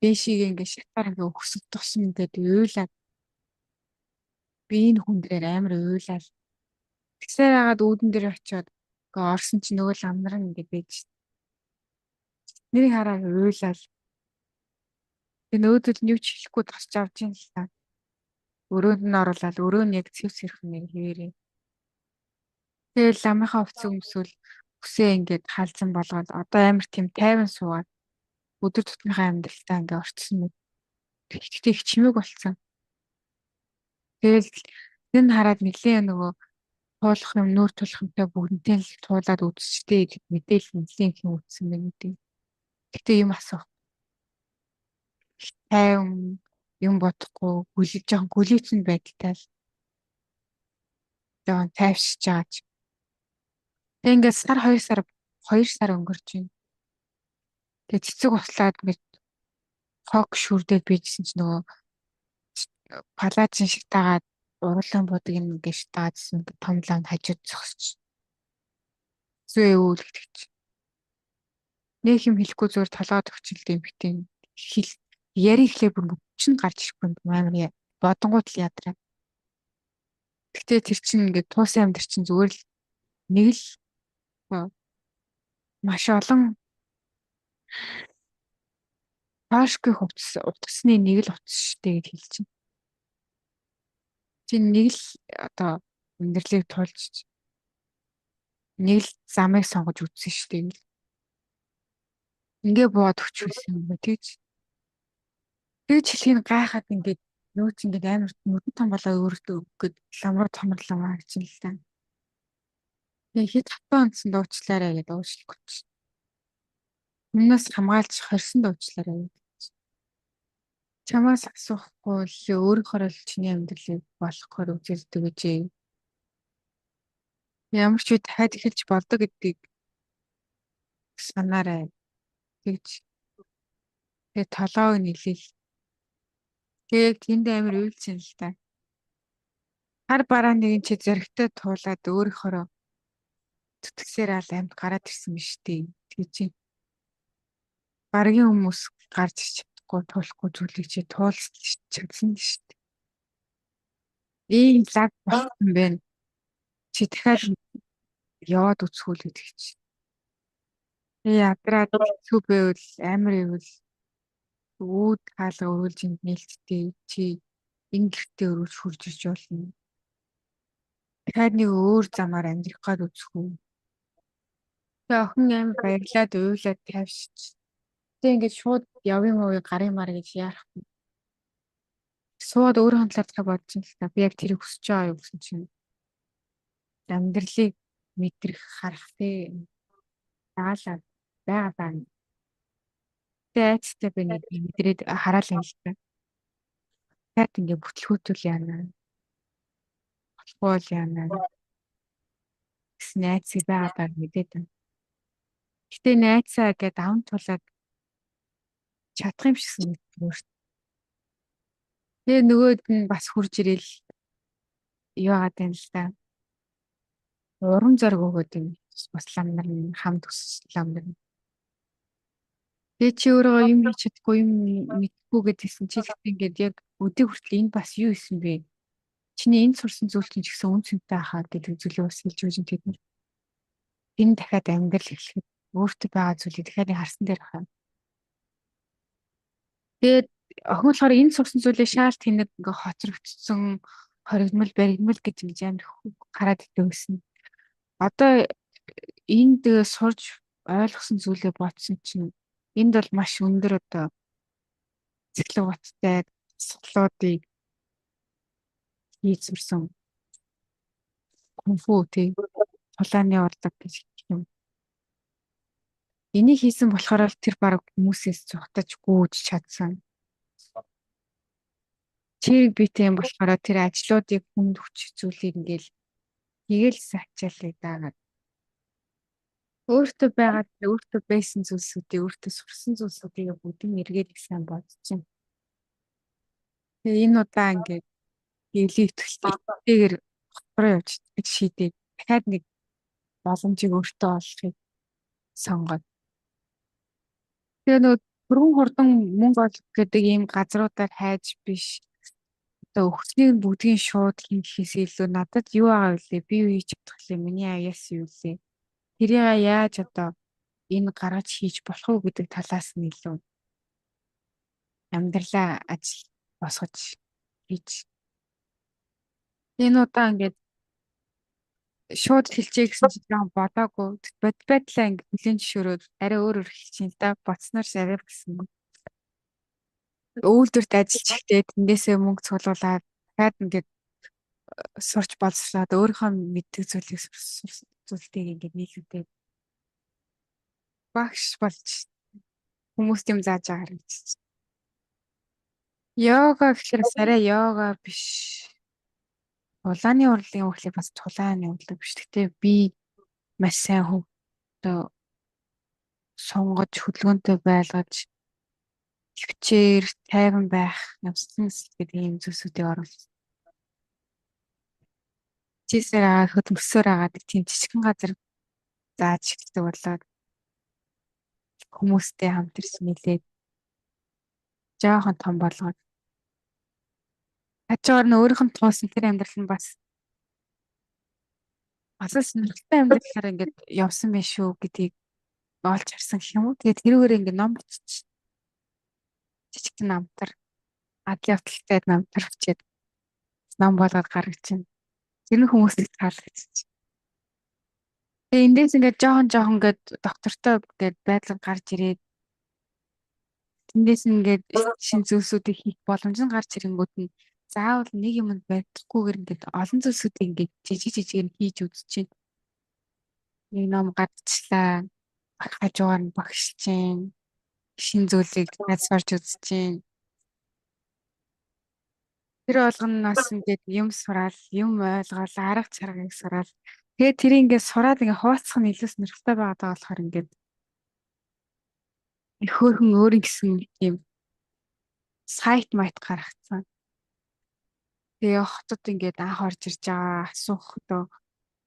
дээшигээ ингээд шатаар ингээд өгсөх тусам ингээд уйлаад би энэ хүн дээр амар уйлаад тэгсээр хагаад үүдэн дээр очиод ингээ орсон чинь нөгөө лам нар ингээд байж нэрийг хараад уйлаад тэгээ нөөдөл нь юу ч хэлэхгүй тосч авч ин л та. Өрөөнд нь оруулаад өрөө нь яг цэв цэрхэн нэг хэвээрээ. Тэгэл ламынхаа хувцсыг өмсвөл үсээ ингээд хаалцсан болгоод одоо амар тийм тайван суугаад өдөр тутмынхаа амьдралтаа ингээд орцсон мэт. Тэгтээ их чимээг болцсон. Тэгэл энэ хараад нэлээ нөгөө туулах юм нүүр тулах юмтай бүгднтэй л туулаад үзчихтэй гэж мэдээлэл нэлээ их юм үзсэн байх гэдэг. Тэгтээ юм асуух. Тайван юм бодохгүй гүлэж жоохон гүлийцэн байдалтай л жоохон тайвшиж байгаа ч. Тэг ингээд сар 2 сар 2 сар өнгөрч байна. Тэгээ цэцэг услаад ингээд хог шүрдээд бийжсэн чинь нөгөө палажин шигтаагаад уруулан будаг ингээд шигтаагаадсэн том лам хажууд зогсож. Зүү өвөл гэдэг чи. Нэг юм хэлэхгүй зүгээр толгойд өгчлээ юм битэн хэл яри ихлээр бүр чинь гарч ирэхгүй юм амар бодонгууд л ядраа. Гэтэ тэр чинь ингээд туусан амьдр чинь зүгээр л нэг л маш олон таашгүй хувцас утасны нэг л утас штэ гэж хэлж чинь. Чи нэг л одоо амьдралыг туулж нэг л замыг сонгож үзсэн штэ гэл. Ингээ бууад өчүүлсэн юм ба тэгж. Тэгж хэлхийг гайхаад ингээд нөө чи ингээд амар нүдэн том болоо өөртөө өгөх гээд лам руу томрлоо гэж л та. Тэгээ хэд хатан онцсон дуучлаарай гэдээ уучлахгүй. Өмнөөс хамгаалж хорьсон дуучлаарай гэж. Чамаас асуухгүй л өөрийнхөө л чиний амьдралыг болохоор үзэлдэг гэж. Ямар ч үе дахиад эхэлж болдог гэдгийг санаарай. Тэгж. Тэгээ толгойг нийлээл. Тэгээ тэнд амар уйлсан л та. Хар бараа нэгэн чи зөрөгтэй туулаад өөрийнхөө зүтгсээр ал амьд гараад ирсэн биз дээ. Тэгж чинь. Баргийн хүмүүс гарч ирч чадахгүй туулахгүй зүйлийг чи туулж чадсан шүү дээ. Ийм лаг болсон байна. Чи дахиад яваад үзэх үү гэдэг чи. Ядраад хэцүү байвал амар ивэл үүд хаалга өргөлж энд нээлттэй чи энэ гэртээ өргөж хурж ирж болно. Дахиад нэг өөр замаар амьдрах гад үзэх үү. Тэгээ охин амар баярлаад уйлаад тайвшиж. Тэгээ ингээд шууд явын уу гарын мар гэж яарахгүй. Сууд өөрийнхөө талаар дахиад бодож ин л та. Би яг тэрийг хүсэж байгаа юу гэсэн чинь. Амьдралыг мэдрэх, харах тий даалаа байгаа даа. Тэ айцтай байна гэдгийг мэдрээд хараал юм л та. Дахиад ингээ бүтлгүүтүүл яана. Болохгүй бол яана. Гэсэн айцыг байгаа даа мэдээд байна. Гэтэ найцаа гээд аван тулаад чадах юм шиг санагддаг өөрт. Тэгээ нөгөөд нь бас хурж ирээл юу яагаад байна л да. Урам зориг өгөөд юм. Бас лам нар нь хамт өссөн лам нар. Тэгээ чи өөрөө юм хийж чадахгүй, юм мэдэхгүй гэдгийгсэн чи гэхдээ ингээд яг өдөө хүртэл энэ бас юу исэн бэ? Чиний энд сурсан зүйл чинь ч гэсэн үн цэнтэй хаа гэдэг зүйлийг бас хэлж өгч тэд нар. Энэ дахиад амьдрал эхлэхэд өөртөө байгаа зүйлийг дахиад нэг харсан дээр хаа. Тэгээд охин болохоор энэ сурсан зүйлээ шаал тэнэг ингээ хоцрогдсон, хоригдмал баригдмал гэж ингэж амар хараад идэв гэсэн. Одоо энд сурж ойлгосон зүйлээ бодсон чинь энд бол маш өндөр одоо цэцлэг баттай судлуудыг хийж сурсан кунфу тий тулааны урлаг гэж хэлэх юм. Энийг хийсэн болохоор л тэр баг хүмүүсээс зугтаж гүйж чадсан. Чирэг битэй юм болохоор тэр ажлуудыг хүнд хүч зүйлийг ингээл хийгээл ачаалыг дагаад өөртөө байгаа өөртөө байсан зүйлсүүдийг өөртөө сурсан зүйлсүүдийг бүгдийг эргээд их сайн бодож. Тэгээ энэ удаа ингээд гэлээ итгэлтэйгээр хотроо явж гэж шийдээд дахиад нэг боломжийг өөртөө олохыг сонгоод. Тэгээ нөгөө түргэн хурдан мөнгө олох гэдэг ийм газруудаар хайж биш. Одоо өгснийг нь бүгдийг шууд хийхээс илүү надад юу байгаа вэ? Би юу хийж чадах вэ? Миний аяас юу вэ? Тэрийг яаж одоо энэ гаргаж хийж болох уу гэдэг талаас нь илүү амьдралаа ажил босгож хийж. Энэ удаа ингээд шууд хэлчихье гэсэн чинь жоохон бодоогүй. Бод байдлаа ингээд хүлээн зөвшөөрөөд арай өөр өөр хэлчихээн л да. Бодсноор арай гэсэн. Үйлдвэрт ажиллаж ихтэй тэндээсээ мөнгө цуглуулад дахиад ингээд сурч боловсроод өөрийнхөө мэддэг зүйлийг зүйлтийг ингээд нийлүүлээд багш болж хүмүүст юм зааж байгаа харагдчих. Йога гэхээр бас арай йога биш. Тулааны урлагийн үгээр бас тулааны урлаг биш. Гэтэ би маш сайн одоо сунгаж хөдөлгөөнтэй байлгаж төвчээр тайван байх, явсан гэдэг ийм зүйлсүүдийг оруулсан. Чисээр агаад хөдөлмөсөөр агаад тийм жижигхэн газар зааж эхэлдэг болоод хүмүүстэй хамтарч нийлээд жоохон том болгоод хажуугаар нь өөрийнх нь туусан тэр амьдрал нь бас л сонирхолтой амьдралаар ингээд явсан байх шүү гэдгийг олж харсан гэх юм уу. Тэгээд тэрүүгээр ингээд ном бичиж жижигхэн намтар адал явдалтай намтар бичээд ном болгоод гаргаж чинь. Тэр нь хүмүүст их таалагдчих. Тэгээ эндээс ингээд жоохон жоохон ингээд доктортой ингээд байдлаар гарч ирээд тэндээс ингээд шин зүйлсүүдийг хийх боломж нь гарч ирэнгүүт нь заавал нэг юмд баригдахгүйгээр ингээд олон зүйлсүүдийг ингээд жижиг жижигээр хийж үзэж. Нэг ном гаргачлаа. Хажуугаар нь багшилж чинь. Шин зүйлийг сурч үзэж чинь. Тэр болгоноос ингээд юм сураал, юм ойлгоол, арга чаргыг сураал. Тэгээд тэрийг ингээд сураад ингээд хуваалцах нь илүү сонирхолтой байгаад байгаа болохоор ингээд их хөөрхөн өөрийн гэсэн тийм сайт майт гаргацсан. Тэгээ хотод ингээд анх орж ирж байгаа асуух одоо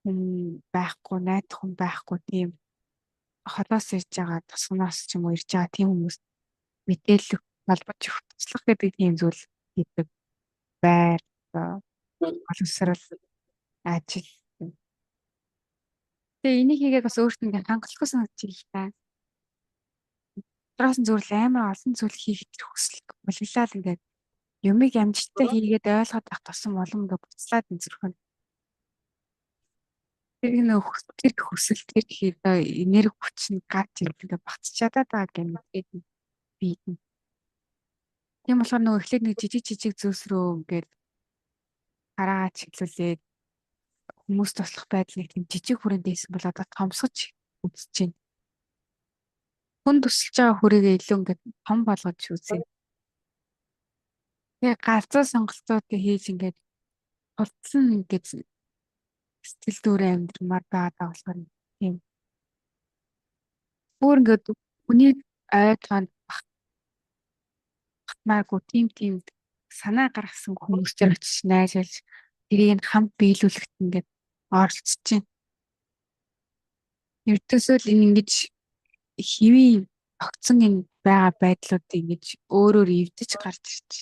хүн байхгүй, найдах хүн байхгүй тийм холоос ирж байгаа, тосгоноос ч юм уу ирж байгаа тийм хүмүүс мэдээлэл холбож өгөх туслах гэдэг тийм зүйл хийдэг байр боловсрал ажил. Тэгээ энийг хийгээд бас өөртөө ингээд хангалахгүй санагдчих л та. Дотроос нь зүгээр л амар олон зүйл хийх хүсэл болглаад ингээд юмыг амжилттай хийгээд ойлгоод байх тусам улам ингээд буцлаад энэ зүрх нь. Тэр нөх тэр хүсэл тэр одоо энерги хүч нь гарч ирэх ингээд багцж чадаад байгаа гэх мэт биед нь. Тийм болохоор нөгөө эхлээд нэг жижиг жижиг зүйлс рүү ингээд хараагаа чиглүүлээд Хүмүүс туслах байдал нэг тийм жижиг хүрээнд байсан бол одоо томсгож үзэж байна. Хүн тусалж байгаа хүрээгээ илүү ингээд том болгож үзье. Тэгээ галзуу сонголтуудыг хийж ингээд тулцсан ингээд сэтгэл дүүрэн амьдрмаар байгаа болохоор тийм. Бүр ингээд хүний ой тоонд багтмааргүй тийм санаа гаргасан хүмүүс төр очиж найзалж тэрийг нь хамт биелүүлэхэд ингээд оролцож байна. Ердөөсөө л энэ ингэж хэвийн огцон энэ байгаа байдлуудыг ингэж өөрөөр эвдэж гарч ирж.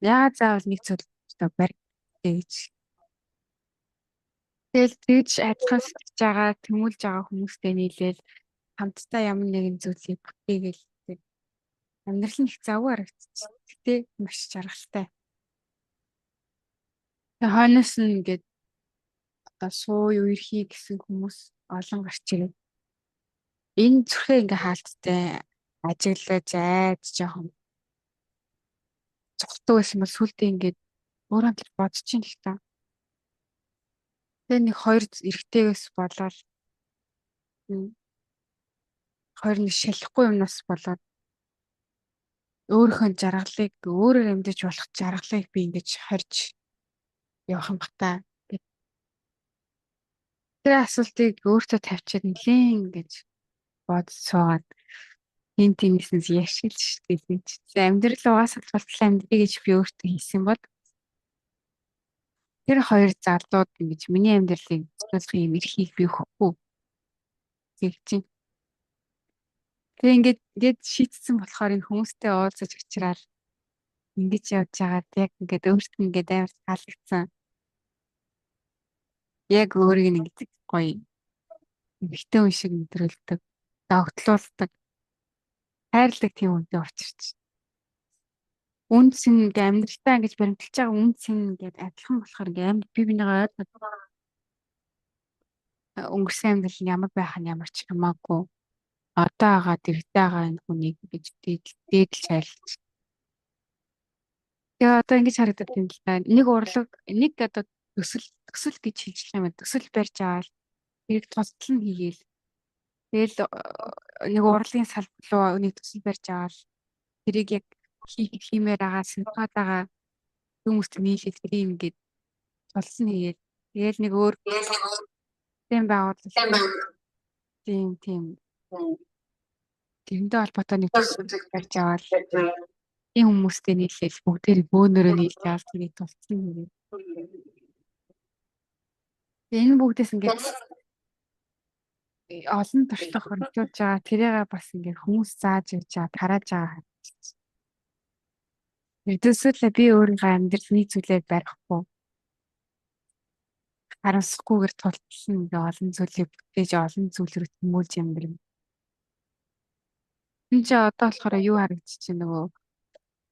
Яагаад заавал нэг зүйл одоо барь гэж. Тэгэл тэгж адилхан сэтгэж байгаа, тэмүүлж байгаа хүмүүстэй нийлээл хамтдаа ямар нэгэн зүйлийг бүтээгээл тэг. Амьдрал нь их завгүй харагдчих. Гэтэ маш жаргалтай. Тэгээ хойноос нь ингээд одоо суу үерхий гэсэн хүмүүс олон гарч ирээд энэ зүрхээ ингээ хаалттай ажиглаж айж жоохон цогтуу байсан бол сүултээ ингээд өөрөө л бодож ин л та. Тэгээ нэг хоёр эрэгтэйгээс болоод хоёр нэг шалахгүй юмнаас болоод өөрийнхөө жаргалыг өөрөөр амьдаж болох жаргалыг би ингэж хорж явах юм бах та. Тэр асуултыг өөртөө тавьчиад нэлээн ингэж бодож суугаад энэ тиймээсээс яшилж шүү дээ. Амьдрал угаасаа тултлаа амьдрий гэж би өөртөө хэлсэн бол тэр хоёр залууд ингэж миний амьдралыг зөвлөх юм эрхийг би өгөхгүй гэж чинь. Тэгээ ингээд ингээд шийдсэн болохоор энэ хүмүүстэй уулзаж уучраад ингэж явж байгаад яг ингээд өөртөө ингээд амар таалагдсан. Яг өөрийг нь ингэж гоё эмэгтэй хүн шиг мэдрүүлдэг, догтлуулдаг, хайрладаг тийм үнтэй учирч. Үнц нь ингээ амьдралтаа ингэж баримталж байгаа үнц нь ингээд адилхан болохоор ингээ амьд би бинийгаа ойлгоод өнгөрсөн амьдрал нь ямар байх нь ямар ч хамаагүй одоо байгаа дэрэгдээ байгаа энэ хүнийг ингэж дээдэлж хайрлаж. Тэгээ одоо ингэж харагдаад байна л да. Нэг урлаг, нэг одоо төсөл гэж хэлж юм байна. Төсөл барьж аваад тэрийг тусдал нь хийгээл. Тэгэл нэг урлагийн салбар руу нэг төсөл барьж аваад тэрийг яг хиймээр байгаа, сонирхоод байгаа хүмүүст нийлээд тэрийг ингээд тулсан хийгээл. Тэгэл нэг өөр систем байгуулалт тийм тэрнтэй холбоотой нэг төсөл барьж аваад тийм хүмүүстэй нийлээл бүгдээр бөөнөрөө нийлж аваад тэрийг тулцсан хийгээд. Тэгээ энэ бүгдээс ингээд олон туршлага хоригдуулж байгаа. Тэрийг бас ингээд хүмүүс зааж өгч байгаа, тарааж байгаа. Ердөөсөө л би өөрийнхөө амьдрал нэг зүйлээр барихгүй харамсахгүйгээр тулталсан ингээ олон зүйлийг бүтээж олон зүйл рүү тэмүүлж амьдрна. Энд чи одоо болохоор юу харагдчих нөгөө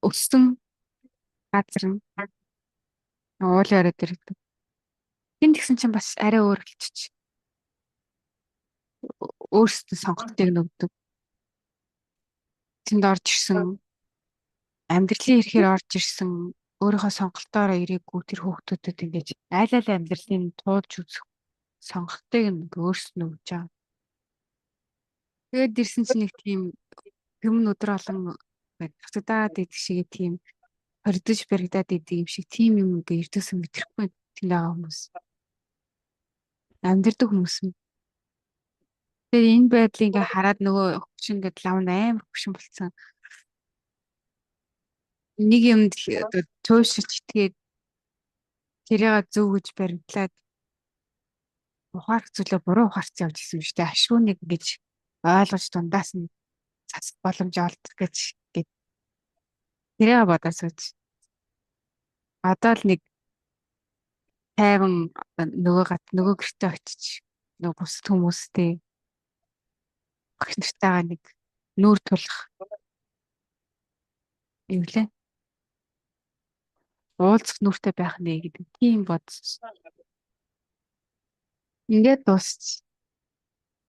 өссөн газар нь уулын орой дээр гэдэг. Тэнд тэгсэн чинь бас арай өөр болчих. Өөрсдөө сонголтыг нөгдөг. Тэнд орж ирсэн амьдралын эрхээр орж ирсэн өөрийнхөө сонголтоороо ирээгүй тэр хүүхдүүдэд ингэж айл айл амьдралын туулж үзэх сонголтыг нь өөрсдөө өгч байгаа. Тэгээд ирсэн чинь нэг тийм юм өдөр олон тавцагдаад идэх шиг тийм хоригдож баригдаад идэг юм шиг тийм юм ингээ ердөөсөө мэдрэхгүй тэнд байгаа хүмүүс. Амьдардаг хүмүүс юм. Тэгээд энэ байдлыг ингээ хараад нөгөө хөвчин ингээд лав амар хөвшин болцсон. Нэг юмд одоо туйлширч итгээд тэрийг зөв гэж баримтлаад ухаарах зүйлээ буруу ухаарч явж исэн юм шүү дээ. Ашгүй нэг ингэж ойлгож дундаас нь цацах боломж олдох гэж гээд тэрийг бодоо сууж. Одоо л нэг тайван нөгөө гат нөгөө гэртээ очиж нөгөө бусад хүмүүстэй багш нартайгаа нэг нүүр тулах юм лээ. Уулзах нүртэй байх нэ гэдэг тийм бодсон. Ингээд дуусч.